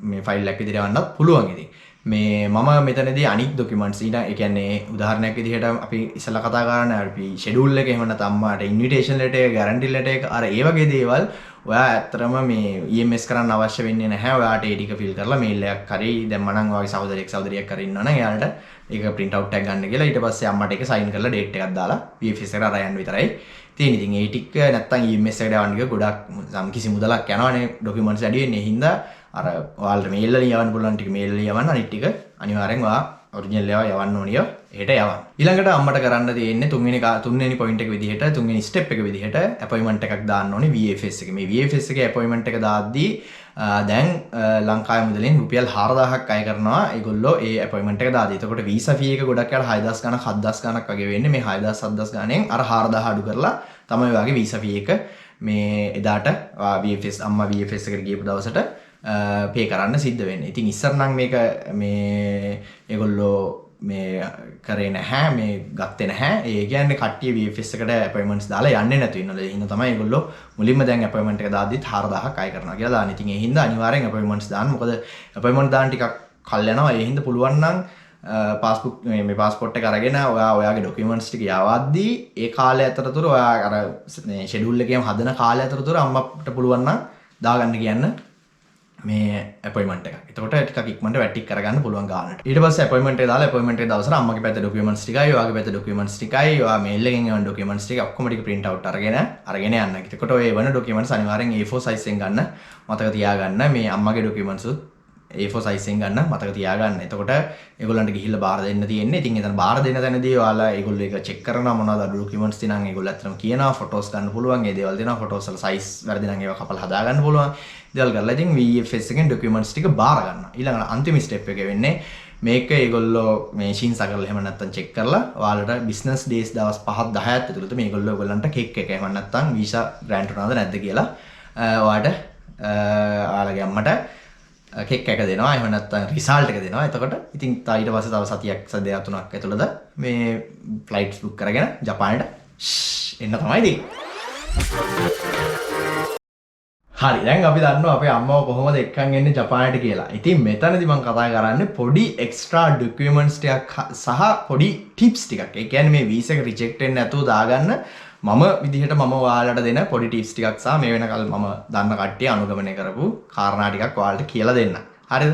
මේ ෆයිල් එකක් විදිහට යවන්නත් පුළුවන් ඉතින්. මේ මම මෙතනදී අනිත් ඩොකියුමන්ට්ස් ඊට ඒ කියන්නේ උදාහරණයක් විදිහට අපි ඉස්සෙල්ලා කතා කරන්නේ අපි ෂෙඩියුල් එක, එහෙම නැත්නම් අම්මාට ඉන්විටේෂන් ලෙටර් එක, ගැරන්ටි ලෙටර් එක, අර ඒ වගේ දේවල් ඔයා ඇත්තටම මේ EMS කරන්න අවශ්‍ය වෙන්නේ නැහැ. ඔයාට ඒ ටික ෆිල් කරලා මේල් එකක් හරි දැම්මනම් ඔයාගේ සහෝදරයෙක් සහෝදරියක් හරි ඉන්නවා නම් එයාලට ඒක ප්‍රින්ට් අවුට් එකක් ගන්න කියලා ඊට පස්සේ අම්මට ඒක සයින් කරලා ඩේට් එකක් දාලා VFS එකට අරන් යන්න විතරයි තියෙන්නේ. ඉතින් ඒ ටික නැත්තම් EMS එකට යවන්න ගියොත් ගොඩක් සම් කිසි මුදලක් යනවනේ, ඩොකියුමන්ට්ස් වැඩි වෙන්නේ. ඒ හින්දා අර ඔයාලට මේල් වලින් යවන්න පුළුවන් ටික මේල් වලින් යවන්න, අනිත් ටික අනිවාර්යෙන් ඔයා ඔරිජිනල් ඒවා යවන්න ඕනිය එහෙට යවන්න. ඊළඟට අම්මට කරන්න තියෙන්නේ තුන්වෙනි පොයින්ට් එක විදිහට, තුන්වෙනි ස්ටෙප් එක විදිහට ඇපොයින්ට්මන්ට් එකක් දාන්න ඕනේ VFS එකේ. මේ VFS එකේ ඇපොයින්ට්මන්ට් එක දාද්දී දැන් ලංකාවේ මුදලින් රුපියල් 4000ක් අය කරනවා ඒගොල්ලෝ ඒ ඇපොයින්ට්මන්ට් එක දාද්දී. එතකොට වීසා ෆී එක ගොඩක් යාට 6000 ගණක් 7000 ගණක් වගේ වෙන්නේ. මේ 6000 7000 ගණනෙන් අර 4000 අඩු කරලා තමයි ඔයාගේ වීසා ෆී එක මේ එදාට VFS අම්මා VFS එකට ගියපු දවසට පේ කරන්න සිද්ධ වෙන්නේ. ඉතින් ඉස්සර නම් මේක මේ ඒගොල්ලෝ මේ කරේ නැහැ, මේ ගත්තේ නැහැ. ඒ කියන්නේ කට්ටිය VFS එකට ඇපොයින්ට්මන්ට්ස් දාලා යන්නේ නැතු ඉන්නවලු. ඒ හින්දා තමයි ඒගොල්ලෝ මුලින්ම දැන් ඇපොයින්ට්මන්ට් එක දාද්දිත් 4000ක් අය කරනවා කියලා දාන්නේ. ඉතින් ඒ හින්දා අනිවාර්යෙන් ඇපොයින්ට්මන්ට්ස් දාන්න. මොකද ඇපොයින්ට්මන්ට් දාන්න ටිකක් කල් යනවා. ඒ හින්දා පුළුවන් නම් පාස්බුක් මේ පාස්පෝර්ට් එක අරගෙන ඔයා ඔයාගේ ඩොකියුමන්ට්ස් ටික යවද්දී ඒ කාලය අතරතුර ඔයා අර මේ ෂෙඩියුල් එකේම හදන කාලය අතරතුර අම්මට පුළුවන් නම් දාගන්න කියන්න මේ ඇපොයින්ට්මන්ට් එකක්. එතකොට ටිකක් ඉක්මනට වැඩ ටික කරගන්න පුළුවන් ගානට. ඊට පස්සේ ඇපොයින්ට්මන්ට් එක දාලා ඇපොයින්ට්මන්ට් එක දවසට අම්මගේ පැත්තේ ඩොකියුමන්ට්ස් ටිකයි, ඔයාගේ පැත්තේ ඩොකියුමන්ට්ස් ටිකයි, ඔයා මේල් එකෙන් එවන ඩොකියුමන්ට්ස් ටික ඔක්කොම ටික ප්‍රින්ට් අවුට් අරගෙන යන්න. එතකොට ඔය එවන ඩොකියුමන්ට්ස් අනිවාර්යෙන් A4 size එකෙන් ගන්න මතක තියාගන්න. මේ අම්මගේ ඩොකියුමන්ට්ස් උත් A4 size එකෙන් ගන්න මතක තියාගන්න. එතකොට ඒගොල්ලන්ට ගිහිල්ලා බාර දෙන්න තියෙන්නේ. ඉතින් එතන බාර දෙන තැනදී ඔයාලා ඒගොල්ලෝ ඒක චෙක් කරනවා මොනවද අඩු ඩොකියුමන්ට්ස් තියෙනවා නම් ඒගොල්ලෝ ඇත්තටම කියනවා. ෆොටෝස් ගන්න පුළුවන්. ඒ දේවල් දෙනවා. ෆොටෝස් වල සයිස් වැරදි නම් ඒවා කපලා හදා ගන්න පුළුවන්. දේවල් කරලා ඉතින් VFS එකෙන් ඩොකියුමන්ට්ස් ටික බාර ගන්නවා. ඊළඟට අන්තිම ස්ටෙප් එක වෙන්නේ මේක ඒගොල්ලෝ මේ 審査 කරලා එහෙම නැත්තම් චෙක් කරලා ඔයාලට බිස්නස් ඩේස් දවස් 5ක් 10ක් ඇතුළත මේගොල්ලෝ ඔයගොල්ලන්ට කෙක් එක එහෙම නැත්තම් වීසා ග්‍රෑන්ට් වුණාද නැද්ද කියලා ඔයාට ඔයාලගේ අම්මට කෙක් එක දෙනවා, එහෙම නැත්නම් රිසල්ට් එක දෙනවා. එතකොට ඉතින් තා ඊට පස්සේ තව සතියක් දෙකක් තුනක් ඇතුළත මේ ෆ්ලයිට්ස් බුක් කරගෙන ජපානයට එන්න තමයි තියෙන්නේ. හරි, දැන් අපි දන්නවා අපේ අම්මව කොහොමද එක්කන් එන්නේ ජපානයට කියලා. ඉතින් මෙතනදී මම කතා කරන්නේ පොඩි එක්ස්ට්‍රා ඩොකියුමන්ට්ස් ටිකක් සහ පොඩි ටිප්ස් ටිකක්. ඒ කියන්නේ මේ වීසා එක රිජෙක්ට් වෙන්නේ නැතුව දාගන්න මම විදිහට මම ඔයාලට දෙන පොඩි ටිප්ස් ටිකක් සහ මේ වෙනකල් මම දන්න කට්ටිය අනුගමනය කරපු කාරණා ටිකක් ඔයාලට කියලා දෙන්න. හරිද?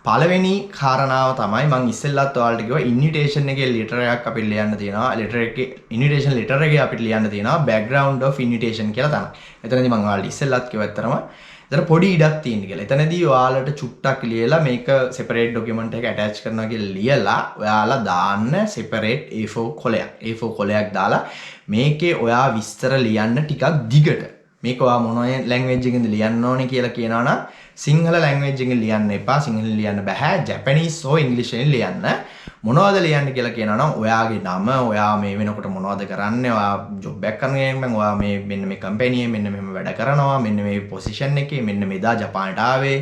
පළවෙනි කාරණාව තමයි මං ඉස්සෙල්ලත් ඔයාලට කිව්වා ඉන්විටේෂන් එකේ ලෙටර් එකක් අපිට ලියන්න තියෙනවා. ලෙටර් එකේ ඉන්විටේෂන් ලෙටර් එකේ අපිට ලියන්න තියෙනවා බෑග්ග්‍රවුන්ඩ් ඔෆ් ඉන්විටේෂන් කියලා තැනක්. එතනදී මං ඔයාලට ඉස්සෙල්ලත් කිව්වා ඇත්තටම එතන පොඩි ඉඩක් තියෙන කියලා. එතනදී ඔයාලට චුට්ටක් ලියලා මේක සෙපරේට් ඩොකියුමන්ට් එක ඇටච් කරනවා කියලා ලියලා ඔයාලා දාන්න සෙපරේට් A4 කොලයක්. A4 කොලයක් දාලා මේකේ ඔයා විස්තර ලියන්න ටිකක් දිගට. මේක ඔයා මොන ලැන්ග්වේජ් එකකින්ද ලියන්න ඕනේ කියලා කියනවා නම් සිංහල ලැන්ග්වේජ් එකෙන් ලියන්න එපා. සිංහලෙන් ලියන්න බෑ. ජැපනීස් හෝ ඉංග්‍රීසියෙන් ලියන්න. මොනවද ලියන්න කියලා කියනවා නම් ඔයාගේ නම, ඔයා මේ වෙනකොට මොනවද කරන්නේ, ඔයා ජොබ් එකක් කරන කෙනෙක් නම් ඔයා මේ මෙන්න මේ කම්පැනි එකේ මෙන්න මෙහෙම වැඩ කරනවා, මෙන්න මේ පොසිෂන් එකේ, මෙන්න මෙදා ජපානට ආවේ,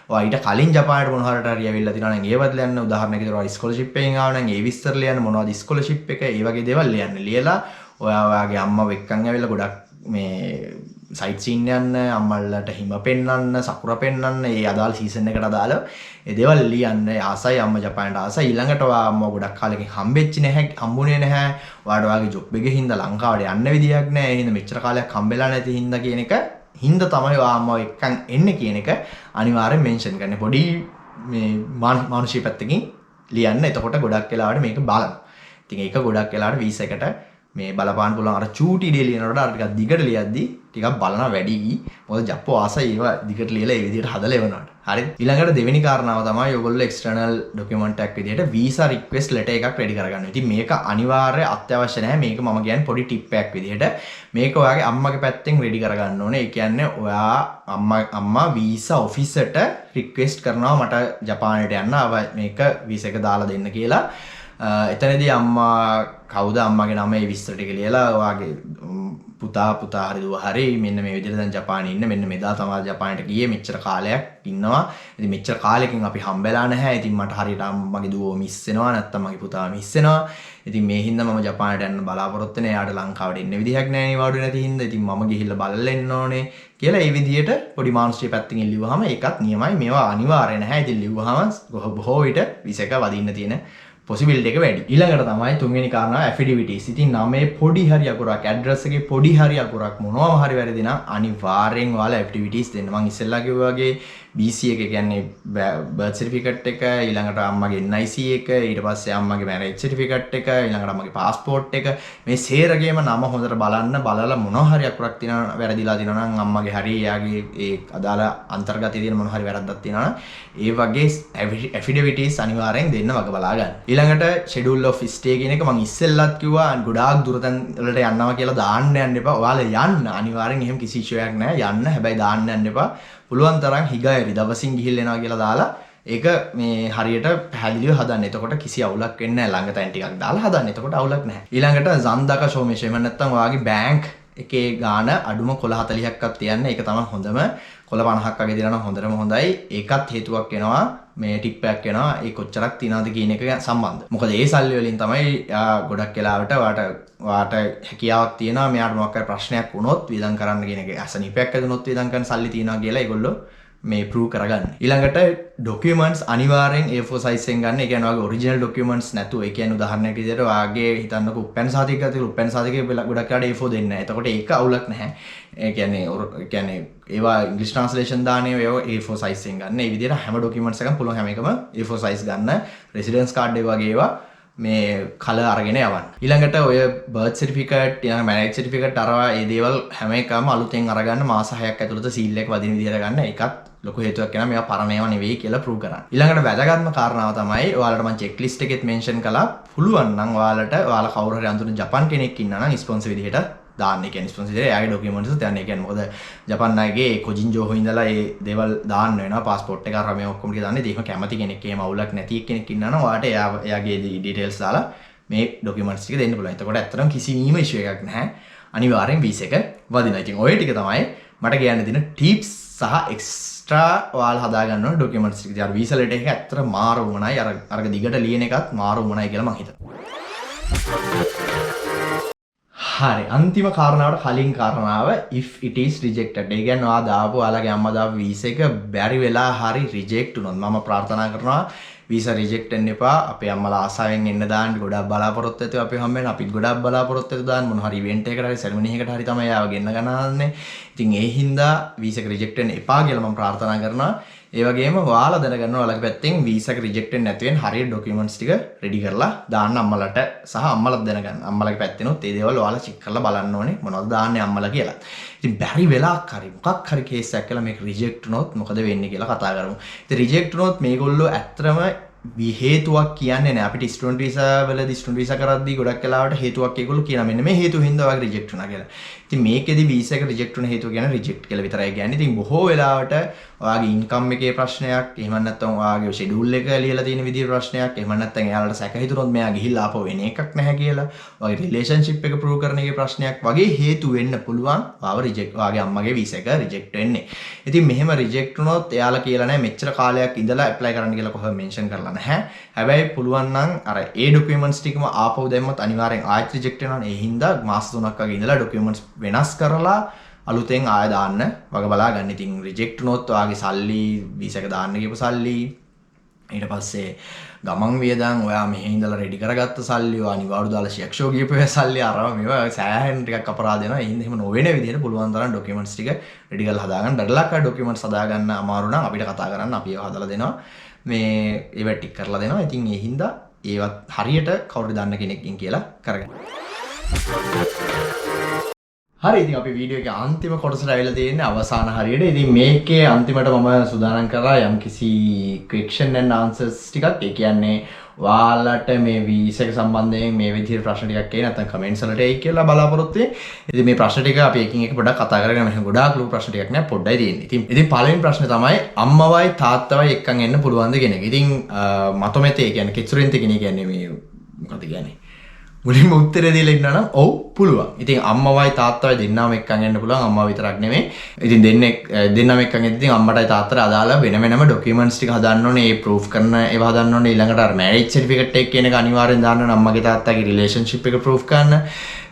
ඔයා ඊට කලින් ජපානට මොන හරි හරි ඇවිල්ලා තියෙනවා නම් ඒවත් ලියන්න. උදාහරණයක් විදිහට ඔයා ස්කෝලර්ෂිප් එකෙන් ආව නම් ඒ විස්තර ලියන්න, මොනවද ස්කෝලර්ෂිප් එක, ඒ වගේ දේවල් ලියන්න. ලියලා ඔයා ඔයාගේ අම්මව එක්කන් ඇවිල්ලා ගොඩක් මේ සයිට් සීන් යන්න, අම්මල්ලට හිම පෙන්වන්න, සකුර පෙන්වන්න, ඒ අදාළ සීසන් එකට අදාළව ඒ දේවල් ලියන්න. ආසයි අම්මා ජපානට ආසයි. ඊළඟට ඔයා අම්මව ගොඩක් කාලෙකින් හම්බෙච්ච නැහැ, හම්බුනේ නැහැ. ඔයාට ඔයාගේ ජොබ් එකේ හින්දා ලංකාවට යන්න විදියක් නැහැ. ඒ හින්දා මෙච්චර කාලයක් හම්බෙලා නැති හින්දා කියන එක හින්දා තමයි ඔයා අම්මව එක්කන් එන්නේ කියන එක අනිවාර්යෙන් මෙන්ෂන් කරන්න. පොඩි මේ මානුෂික පැත්තකින් ලියන්න. එතකොට ගොඩක් වෙලාවට මේක බලනවා. ඉතින් ඒක ගොඩක් වෙලාවට වීසා එකට මේ බලපාන්න පුළුවන්. අර චූටි ඉඩේ ලියනකොට අර ටිකක් දිගට ලියද්දි ටිකක් බලනවා වැඩි. මොකද ජප්පෝ ආසයි ඒවා දිගට ලියලා ඒ විදිහට හදලා එවනවට. හරි. ඊළඟට දෙවෙනි කාරණාව තමයි ඔයගොල්ලෝ එක්ස්ටර්නල් ඩොකියුමන්ට් එකක් විදිහට වීසා රික්වෙස්ට් ලෙටර් එකක් රෙඩි කරගන්න. ඉතින් මේක අනිවාර්ය අත්‍යවශ්‍ය නැහැ. මේක මම කියන්නේ පොඩි ටිප් එකක් විදිහට. මේක ඔයාගේ අම්මගේ පැත්තෙන් රෙඩි කරගන්න ඕනේ. ඒ කියන්නේ ඔයා අම්මා වීසා ඔෆිසර්ට රික්වෙස්ට් කරනවා මට ජපානයට යන්න මේක වීසා එක දාලා දෙන්න කියලා. එතනදී අම්මා කවුද, අම්මාගේ නම, ඒ විස්තර ටික ලියලා ඔයාගේ පුතා පුතා හරි දුව හරි මෙන්න මේ විදිහට දැන් ජපානයේ ඉන්න, මෙන්න මෙදා තමයි ජපානයට ගියේ, මෙච්චර කාලයක් ඉන්නවා, ඉතින් මෙච්චර කාලෙකින් අපි හම්බෙලා නැහැ, ඉතින් මට හරියට මගේ දුවව මිස් වෙනවා, නැත්තම් මගේ පුතාව මිස් වෙනවා, ඉතින් මේ හින්දා මම ජපානයට යන්න බලාපොරොත්තු වෙන්නේ, එයාට ලංකාවට එන්න විදිහක් නැහැ නේ වාඩු නැති හින්දා, ඉතින් මම ගිහිල්ලා බලලා එන්න ඕනේ කියලා ඒ විදිහට පොඩි මානුෂික පැත්තකින් ලිව්වහම ඒකත් නියමයි. මේවා අනිවාර්ය නැහැ. ඉතින් ලිව්වහම බොහෝ විට වීසා එක වදින්න තියෙන පොසිබිලිටි එක වැඩි. ඊළඟට තමයි තුන්වෙනි කාරණාව ඇෆිඩිවිටිස්. ඉතින් නමේ පොඩි හරි අකුරක්, ඇඩ්‍රස් එකේ පොඩි හරි අකුරක් මොනවම හරි වැරදි නම් අනිවාර්යෙන් ඔයාලා ඇෆිඩිවිටිස් දෙන්න. මං ඉස්සෙල්ලා කිව්වා වගේ BC එක කියන්නේ බර්ත් සර්ටිෆිකේට් එක, ඊළඟට අම්මගේ NIC එක, ඊට පස්සේ අම්මගේ මැරේජ් සර්ටිෆිකේට් එක, ඊළඟට අම්මගේ පාස්පෝර්ට් එක, මේ සේරගේම නම හොඳට බලන්න. බලලා මොනවා හරි අකුරක් තියෙනවා වැරදිලා තියෙනවා නම් අම්මගේ හරි එයාගේ ඒ අදාළ අන්තර්ගතයේ තියෙන මොනවා හරි වැරද්දක් තියෙනවා නම් ඒ වගේ ඇෆිඩවිටිස් අනිවාර්යෙන් දෙන්න වග බලා ගන්න. ඊළඟට ෂෙඩියුල් ඔෆ් ස්ටේ කියන එක මං ඉස්සෙල්ලත් කිව්වා, ගොඩාක් දුර තැන් වලට යනවා කියලා දාන්න යන්න එපා. ඔයාලා යන්න අනිවාර්යෙන්, එහෙම කිසි ඉෂුව එකක් නැහැ. යන්න, හැබැයි දාන්න යන්න එපා. පුළුවන් තරම් හිගයරි දවසින් ගිහිල්ලා එනවා කියලා දාලා ඒක මේ හරියට පැහැදිලිව හදන්න. එතකොට කිසි අවුලක් වෙන්නේ නැහැ. ළඟ තැන් ටිකක් දාලා හදන්න. එතකොට අවුලක් නැහැ. ඊළඟට 残高証明書, එහෙම නැත්නම් ඔයාගේ බැංක් එකේ ගාන අඩුම කොළ 40ක්වත් තියන්න. ඒක තමයි හොඳම. කොළ 50ක් වගේ තියනවා නම් හොඳටම හොඳයි. ඒකත් හේතුවක් වෙනවා, මේ ටිප් එකක් වෙනවා ඒ කොච්චරක් තියනවද කියන එක සම්බන්ධ. මොකද ඒ සල්ලි වලින් තමයි ගොඩක් වෙලාවට ඔයාට ඔයාට හැකියාවක් තියෙනවා මෙයාට මොකක් හරි ප්‍රශ්නයක් වුණොත් වියදම් කරන්න කියන එක. අසනීපයක් ඇති වියදම් කරන්න සල්ලි තියනවා කියලා ඒගොල්ලෝ මේ ප්‍රූව් කරගන්න. ඊළඟට ඩොකියුමන්ට්ස් අනිවාර්යෙන් A4 size එකෙන් ගන්න. ඒ කියන්නේ ඔයාගේ ඔරිජිනල් ඩොකියුමන්ට්ස් නැතුව, ඒ කියන්නේ උදාහරණයක් විදිහට ඔයාගේ හිතන්නකෝ උප්පැන්න සහතිකයක් ගත්තා, උප්පැන්න සහතිකය ගොඩක් වෙලාවට A4 දෙන්නේ නැහැ. එතකොට ඒක අවුලක් නැහැ. ඒ කියන්නේ ඒවා ඉංග්‍රීසි ට්‍රාන්ස්ලේෂන් දාන ඒවා A4 size එකෙන් ගන්න. ඒ විදිහට හැම ඩොකියුමන්ට්ස් එකම පුළුවන් හැම එකම A4 size ගන්න. රෙසිඩන්ස් කාඩ් එක වගේ ඒවා මේ කලර් අරගෙන යවන්න. ඊළඟට ඔය බර්ත් සර්ටිෆිකේට්, ඊළඟ මැරේජ් සර්ටිෆිකේට් අරවා ඒ දේවල් හැම එකම අලුතෙන් අරගන්න, මාස 6ක් ඇතුළත සීල් එක වදින විදිහට ගන්න. ඒකත් ලොකු හේතුවක් වෙනවා මේවා පරණ ඒවා නෙවෙයි කියලා ප්‍රූව් කරන්න. ඊළඟට වැදගත්ම කාරණාව තමයි ඔයාලට මම චෙක් ලිස්ට් එකෙත් මෙන්ෂන් කළා. පුළුවන් නම් ඔයාලට ඔයාලා කවුරු හරි අඳුරන ජපන් කෙනෙක් ඉන්නා නම් ස්පොන්සර් විදිහට දාන්න. ඒ කියන්නේ ස්පොන්සර් විදිහට එයාගේ ඩොකියුමන්ට්ස් උත් යන්න. ඒ කියන්නේ මොකද ජපන් අයගේ 個人情報 ඉඳලා ඒ දේවල් දාන්න වෙනවා. පාස්පෝර්ට් එක අර මේ ඔක්කොම ටික දාන්න. ඉතින් එහෙම කැමති කෙනෙක්, එහෙම අවුලක් නැති කෙනෙක් ඉන්නා නම් ඔයාලට එයා එයාගේ ඩීටේල්ස් දාලා මේ ඩොකියුමන්ට්ස් ටික දෙන්න පුළුවන්. එතකොට ඇත්තටම කිසිම ඉෂුව එකක් නැහැ. අනිවාර්යෙන් වීසා එක වදිනවා. ඉතින් ඔය ටික තමයි මට කියන්න තියෙන ටිප්ස් සහ එක්ස්ට්‍රා ඔයාලා හදා ගන්න ඕන ඩොකියුමන්ට්ස් ටික. ඉතින් අර වීසා ලෙටර් එක ඇත්තට මාර උවමනයි. අර අරක දිගට ලියන එකත් මාර උවමනයි කියලා මං හිතනවා. හරි, අන්තිම කාරණාවට කලින් කාරණාව, if it is rejected. ඒ කියන්නේ ඔයා දාපු, ඔයාලගේ අම්මා දාපු වීසා එක බැරි වෙලා හරි රිජෙක්ට් වුණොත්, මම ප්‍රාර්ථනා කරනවා වීසා රිජෙක්ට් වෙන්න එපා. අපේ අම්මලා ආසාවෙන් එන්න දාන්න, ගොඩාක් බලාපොරොත්තු ඇතුව අපි හම්බ වෙන, අපිත් ගොඩාක් බලාපොරොත්තු ඇතුව දාන්න, මොන හරි ඉවෙන්ට් එකකට හරි සෙරමනි එකකට හරි තමයි ආව ගෙන්න ගන්න හදන්නේ. ඉතින් ඒ හින්දා වීසා එක රිජෙක්ට් වෙන්න එපා කියලා මම ප්‍රාර්ථනා කරනවා. ඒ වගේම ඔයාලා දැනගන්න ඔයාලගේ පැත්තෙන් වීසා එක රිජෙක්ට් වෙන්නේ නැති වෙන හරියට ඩොකියුමන්ට්ස් ටික රෙඩි කරලා දාන්න අම්මලාට සහ අම්මලාත් දැනගන්න. අම්මලාගේ පැත්තෙනුත් ඒ දේවල් ඔයාලා චෙක් කරලා බලන්න ඕනේ මොනවද දාන්නේ අම්මලා කියලා. ඉතින් බැරි වෙලාවක් හරි මොකක් හරි කේස් එකක් කියලා මේක රිජෙක්ට් වුණොත් මොකද වෙන්නේ කියලා කතා කරමු. ඉතින් රිජෙක්ට් වුණොත් මේගොල්ලෝ ඇත්තටම හේතුවක් කියන්නේ නෑ. අපිට ස්ටුඩන්ට් වීසා වලදී, ස්ටුඩන්ට් වීසා කරද්දී ගොඩක් වෙලාවට හේතුවක් ඒගොල්ලෝ කියනවා, මෙන්න මේ හේතුව හින්දා ඔයාගේ රිජෙක්ට් වුණා කියලා. ඉතින් මේකෙදි වීසා එක රිජෙක්ට් වුණ හේතුව කියන්නේ රිජෙක්ට් කියලා විතරයි කියන්නේ. ඉතින් බොහෝ වෙලාවට ඔයාගේ ඉන්කම් එකේ ප්‍රශ්නයක්, එහෙම නැත්නම් ඔයාගේ ෂෙඩියුල් එක ලියලා තියෙන විදිහේ ප්‍රශ්නයක්, එහෙම නැත්නම් එයාලට සැක හිතුනොත් මෙයා ගිහිල්ලා ආපහු එන එකක් නැහැ කියලා, ඔයාගේ රිලේෂන්ෂිප් එක ප්‍රූව් කරන එකේ ප්‍රශ්නයක් වගේ හේතු වෙන්න පුළුවන් ඔයාව රිජෙක්ට්, ඔයාගේ අම්මගේ වීසා එක රිජෙක්ට් වෙන්නේ. ඉතින් මෙහෙම රිජෙක්ට් වුණොත් එයාලා කියලා නැහැ මෙච්චර කාලයක් ඉඳලා ඇප්ලයි කරන්න කියලා කොහොම මෙන්ෂන් කරලා නැහැ. හැබැයි පුළුවන් නම් අර ඒ ඩොකියුමන්ට්ස් ටිකම ආපහු දැම්මොත් අනිවාර්යෙන් ආයෙත් රිජෙක්ට් වෙනවනේ. ඒ හින්දා මාස 3ක් වගේ ඉඳලා ඩොකියුමන්ට්ස් වෙනස් කරලා අලුතෙන් ආය දාන්න වග බලා ගන්න. ඉතින් රිජෙක්ට් වුණොත් ඔයාගේ සල්ලි, වීසා එක දාන්න කියපු සල්ලි, ඊට පස්සේ ගමන් වියදම්, ඔයා මෙහෙ ඉඳලා රෙඩි කරගත්ත සල්ලි, ඔයා නිවාඩු දාලා 市役所 ගියපු ඒ සල්ලි, අරවා මේවා සෑහෙන ටිකක් අපරාධ වෙනවා. ඒ හින්දා එහෙම නොවන විදිහට පුළුවන් තරම් ඩොකියුමන්ට්ස් ටික රෙඩි කරලා හදාගන්න. බැරිලා හරි ඩොකියුමන්ට්ස් හදාගන්න අමාරු නම් අපිට කතා කරන්න, අපි ඒවා හදලා දෙනවා. මේ ඒවා ටික කරලා දෙනවා. ඉතින් ඒ හින්දා ඒවත් හරියට කවුරු දන්න කෙනෙක්ගෙන් කියලා කරගන්න. හරි, ඉතින් අපි වීඩියෝ එකේ අන්තිම කොටසට ඇවිල්ලා තියෙන්නේ, අවසාන හරියට. ඉතින් මේකේ අන්තිමට මම සූදානම් කරා යම්කිසි question and answers ටිකක්. ඒ කියන්නේ ඔයාලට මේ වීසා එක සම්බන්ධයෙන් මේ විදිහට ප්‍රශ්න ටිකක් එයි නැත්නම් කමෙන්ට්ස් වලට එයි කියලා බලාපොරොත්තු වෙන්නේ. ඉතින් මේ ප්‍රශ්න ටික අපි එකින් එක පොඩ්ඩක් කතා කරගෙන, මෙහෙම ගොඩාක් ලොකු ප්‍රශ්න ටිකක් නෑ, පොඩ්ඩයි තියෙන්නේ. ඉතින් පළවෙනි ප්‍රශ්නේ තමයි අම්මවයි තාත්තවයි එක්කන් එන්න පුළුවන්ද කියන එක. ඉතින් まとめて, ඒ කියන්නේ 結連的 කියන්නේ මේ මොකද කියන්නේ? මුලින්ම උත්තරේ දීලා ඉන්නවා නම් ඔව් පුළුවන්. ඉතින් අම්මවයි තාත්තවයි දෙන්නම එක්කන් එන්න පුළුවන්, අම්මා විතරක් නෙමෙයි. ඉතින් දෙන්නම එක්කන් එද්දි ඉතින් අම්මටයි තාත්තට අදාළ වෙන වෙනම ඩොකියුමන්ට්ස් ටික හදන්න ඕනේ. ඒ ප්‍රූෆ් කරන ඒවා හදන්න ඕනේ. ඊළඟට අර මැරේජ් සර්ටිෆිකේට් එක කියන එක අනිවාර්යෙන් දාන්න ඕනේ, අම්මගේ තාත්තගේ රිලේෂන්ෂිප් එක ප්‍රූෆ් කරන්න.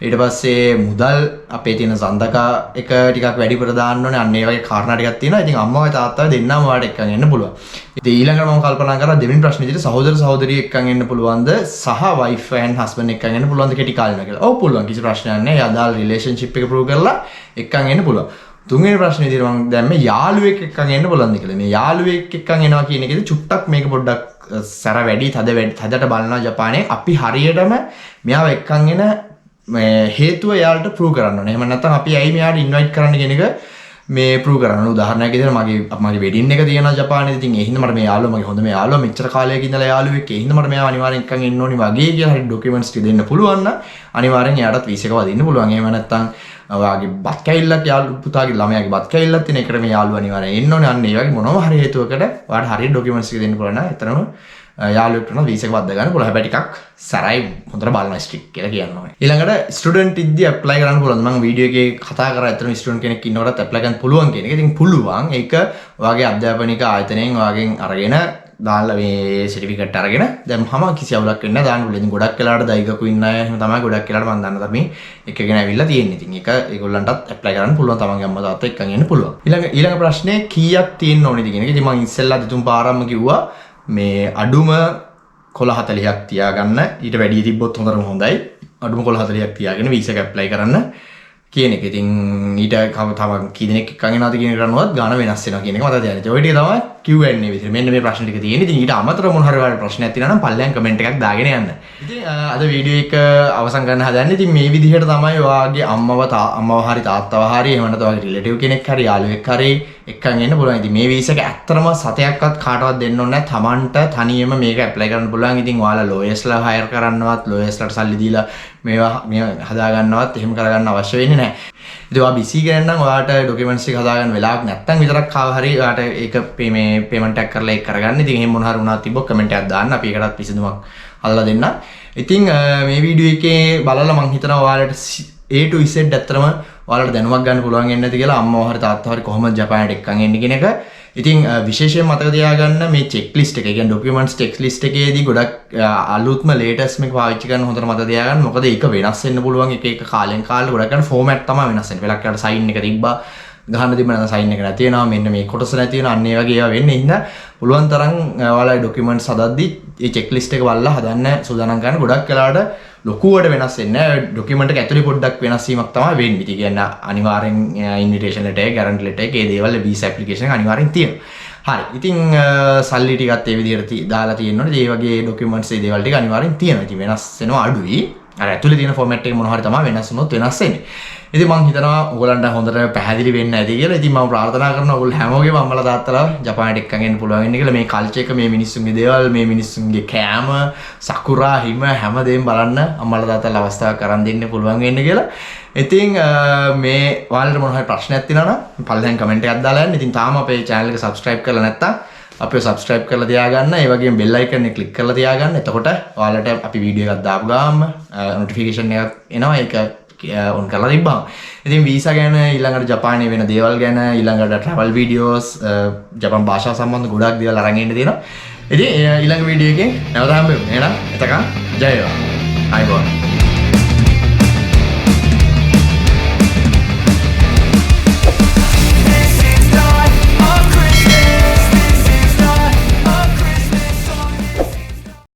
ඊට පස්සේ මුදල් අපේ තියෙන සඳකා එක ටිකක් වැඩිපුර දාන්න ඕනේ. අන්න ඒ වගේ කාරණා ටිකක් තියෙනවා. ඉතින් අම්මවයි තාත්තවයි දෙන්නම ඔයාලට එක්කන් එන්න පුළුවන්. ඉතින් ඊළඟට මම කල්පනා කරා දෙවෙනි ප්‍රශ්නේ විදිහට සහෝදර සහෝදරිය එක්කන් එන්න පුළුවන්ද සහ වයිෆ් ඇන්ඩ් හස්බන්ඩ් එක්කන් එන්න පුළුවන්ද කෙටි කාලිනව කියලා. ඔව් පුළුවන්, කිසි ප්‍රශ්නයක් නෑ. ඒ අදාළ රිලේෂන්ෂිප් එක ප්‍රූව් කරලා එක්කන් එන්න පුළුවන්. තුන්වෙනි ප්‍රශ්නේ විදිහට මම දැම්මේ යාළුවෙක් එක්කන් එන්න පුළුවන්ද කියලා. මේ යාළුවෙක් එක්කන් එනවා කියන එකේදී චුට්ටක් මේක පොඩ්ඩක් සැර වැඩි, තද වැඩි, තදට බලනවා ජපානයේ. අපි හරියටම මෙයාව එක්කන් එන මේ හේතුව එයාලට ප්‍රූව් කරන්න ඕනේ. එහෙම නැත්නම් අපි ඇයි මෙයාට ඉන්වයිට් කරන්න කියන එක මේ ප්‍රූව් කරන්න ඕනේ. උදාහරණයක් විදිහට මගේ වෙඩින් එක තියෙනවා ජපානයේ. ඉතින් ඒ හින්දා මට මේ යාළුවා, මගේ හොඳම යාළුවා, මෙච්චර කාලයක ඉඳලා යාළුවෙක්. ඒ හින්දා මට මෙයාව අනිවාර්යෙන් එක්කන් එන්න ඕනි වගේ කියලා හරි ඩොකියුමන්ට්ස් ටික දෙන්න පුළුවන් නම් අනිවාර්යෙන් එයාටත් වීසා එක වදින්න පුළුවන්. එහෙම නැත්නම් ඔයාගේ බත් කැවිල්ලක්, යාළු පුතාගේ ළමයාගේ බත් කැවිල්ලක් තියෙන එකට මේ යාළුවා අනිවාර්යෙන් එන්න ඕනේ. අන්න ඒ වගේ මොනම හරි හේතුවකට ඔයාට හරියට ඩොකියුමන්ට්ස් ටික දෙන්න පුළුවන් නම් එතනම යාළුවෙක්ට නම් වීසා එක වද්දා ගන්න පුළුවන්. හැබැයි ටිකක් සැරයි, හොඳට බලන ස්ට්‍රික්ට් කියලා කියන්න ඕනේ. ඊළඟට ස්ටුඩන්ට් ඉද්දි ඇප්ලයි කරන්න පුළුවන්. මම වීඩියෝ එකේ කතා කරා ඇත්තටම ස්ටුඩන්ට් කෙනෙක් ඉන්නකොටත් ඇප්ලයි කරන්න පුළුවන් කියන එක. ඉතින් පුළුවන්. ඒක ඔයාගේ අධ්‍යාපනික ආයතනයෙන් ඔයාගෙන් අරගෙන දාලා මේ සර්ටිෆිකේට් අරගෙන දැම්මම කිසි අවුලක් වෙන්නේ නැහැ, දාන්න පුළුවන්. ඉතින් ගොඩක් වෙලාවට 大学 ඉන්න අය එහෙම තමයි ගොඩක් වෙලාවට මම දන්න තරමින් එකගෙන ඇවිල්ලා තියෙන්නේ. ඉතින් ඒක ඒගොල්ලන්ටත් ඇප්ලයි කරන්න පුළුවන්, තමන්ගේ අම්මා තාත්තා එක්කන් එන්න පුළුවන්. ඊළඟ ඊළඟ ප්‍රශ්නේ කීයක් තියෙන්න ඕනේද කියන එක. ඉතින් මම ඉස්සෙල්ලා දෙතුන් පාරක්ම කිව්වා මේ අඩුම කොළ 40ක් තියාගන්න. ඊට වැඩිය තිබ්බොත් හොඳටම හොඳයි. අඩුම කොළ 40ක් තියාගෙන වීසා එක ඇප්ලයි කරන්න කියන එක. ඉතින් ඊට තව කී දෙනෙක් එක්කන් එනවද කියන එකට අනුවත් ගාන වෙනස් වෙනවා කියන එක මතක තියාගන්න. ඉතින් ඔය ටික තමයි Q&A විදිහට. මෙන්න මේ ප්‍රශ්න ටික තියෙන්නේ. ඉතින් ඊට අමතරව මොන හරි ඔයාලට ප්‍රශ්නයක් තියෙනවා නම් පල්ලෙහාන් කමෙන්ට් එකක් දාගෙන යන්න. ඉතින් අද වීඩියෝ එක අවසන් කරන්න හදන්නේ. ඉතින් මේ විදිහට තමයි ඔයාගේ අම්මව හරි තාත්තව හරි එහෙම නැත්නම් ඔයාගේ රිලේටිව් කෙනෙක් හරි යාළුවෙක් හරි එක්කන් එන්න පුළුවන්. ඉතින් මේ වීසා එක ඇත්තටම සතයක්වත් කාටවත් දෙන්න ඕනේ නැහැ. තමන්ට තනියම මේක ඇප්ලයි කරන්න පුළුවන්. ඉතින් ඔයාලා ලෝයර්ස්ලා හයර් කරන්නවත්, ලෝයර්ස්ලාට සල්ලි දීලා මේවා මේ හදාගන්නවත් එහෙම කරගන්න අවශ්‍ය වෙන්නේ නැහැ. ඉතින් ඔයා බිසි කෙනෙක් නම් ඔයාට ඩොකියුමන්ට්ස් ටික හදාගන්න වෙලාවක් නැත්තම් විතරක් කාව හරි ඔයාට ඒක මේ පේමන්ට් එකක් කරලා ඒක කරගන්න. ඉතින් එහෙම මොන හරි වුණා තිබ්බොත් කමෙන්ට් එකක් දාන්න. අපි ඒකටත් විසඳුමක් හදලා දෙන්න. ඉතින් මේ වීඩියෝ එකේ බලලා මං හිතනවා ඔයාලට A to Z ඇත්තටම ඔයාලට දැනුමක් ගන්න පුළුවන් වෙන්නේ නැති කියලා, අම්මව හරි තාත්තා හරි කොහොමද ජපානයට එක්කන් එන්නේ කියන එක. ඉතින් විශේෂයෙන් මතක තියාගන්න මේ චෙක් ලිස්ට් එක. ඒ කියන්නේ ඩොකියුමන්ට්ස් චෙක් ලිස්ට් එකේදී ගොඩක් අලුත්ම ලේටස්ට් මේක පාවිච්චි කරන්න හොඳට මතක තියාගන්න. මොකද ඒක වෙනස් වෙන්න පුළුවන් එක එක කාලෙන් කාලෙට. ගොඩක් ගන්න ෆෝමැට් තමයි වෙනස් වෙන්නේ. වෙලක් යාට සයින් එක තිබ්බා ගහන්න තිබ්බ නැත්නම් සයින් එක නැති වෙනවා. මෙන්න මේ කොටස නැති වෙනවා. අන්න ඒ වගේ ඒවා වෙන්නේ. ඉතින් පුළුවන් තරම් ඔයාලා ඩොකියුමන්ට්ස් හදද්දි මේ චෙක් ලිස්ට් එක බලලා හදන්න සූදානම් කරන්න. ගොඩක් වෙලාවට ලොකුවට වෙනස් වෙන්නේ නැහැ. ඩොකියුමන්ට් එක ඇතුලේ පොඩ්ඩක් වෙනස් වීමක් තමයි වෙන්නේ. ඉතින් කියන්නේ අනිවාර්යෙන් ඉන්විටේෂන් ලෙටර් එක, ගැරන්ටි ලෙටර් එක, ඒ දේවල් වීසා ඇප්ලිකේෂන් එක අනිවාර්යෙන් තියෙනවා. හරි. ඉතින් සල්ලි ටිකත් ඒ විදිහට දාලා තියෙන්න ඕනේ. ඒ වගේ ඩොකියුමන්ට්ස් ඒ දේවල් ටික අනිවාර්යෙන් තියෙනවා. ඉතින් වෙනස් වෙනවා අඩුයි. අර ඇතුලේ තියෙන ෆෝමැට් එක මොන හරි තමයි වෙනස් වුණොත් වෙනස් වෙන්නේ. ඉතින් මං හිතනවා ඔයගොල්ලන්ට හොඳට පැහැදිලි වෙන්න ඇති කියලා. ඉතින් මම ප්‍රාර්ථනා කරනවා ඔයගොල්ලෝ හැමෝගෙම අම්මලා තාත්තලා ජපානයට එක්කන් එන්න පුළුවන් වෙන්න කියලා. මේ කල්චර් එක, මේ මිනිස්සුන්ගේ දේවල්, මේ මිනිස්සුන්ගේ කෑම, සකුරා හිම හැමදේම බලන්න අම්මලා තාත්තලා අවස්ථාවක් අරන් දෙන්න පුළුවන් වෙන්න කියලා. ඉතින් මේ ඔයාලට මොන හරි ප්‍රශ්නයක් තියෙනවා නම් පල්ලෙහාන් කමෙන්ට් එකක් දාලා යන්න. ඉතින් තාම අපේ channel එක subscribe කරලා නැත්තම් අපිව subscribe කරලා තියාගන්න. ඒ වගේම bell icon එක click කරලා තියාගන්න. එතකොට ඔයාලට අපි වීඩියෝ එකක් දාපු ගාම නොටිෆිකේෂන් එකක් එනවා. ඒක ඔන් කරලා තිබ්බම. ඉතින් වීසා ගැන, ඊළඟට ජපානයේ වෙන දේවල් ගැන, ඊළඟට ට්‍රැවල් වීඩියෝස්, ජපන් භාෂාව සම්බන්ධ ගොඩක් දේවල් අරන් එන්න තියෙනවා. ඉතින් ඊළඟ වීඩියෝ එකෙන් නැවත හම්බෙමු. එහෙනම් එතකන් ජය වේවා. ආයුබෝවන්.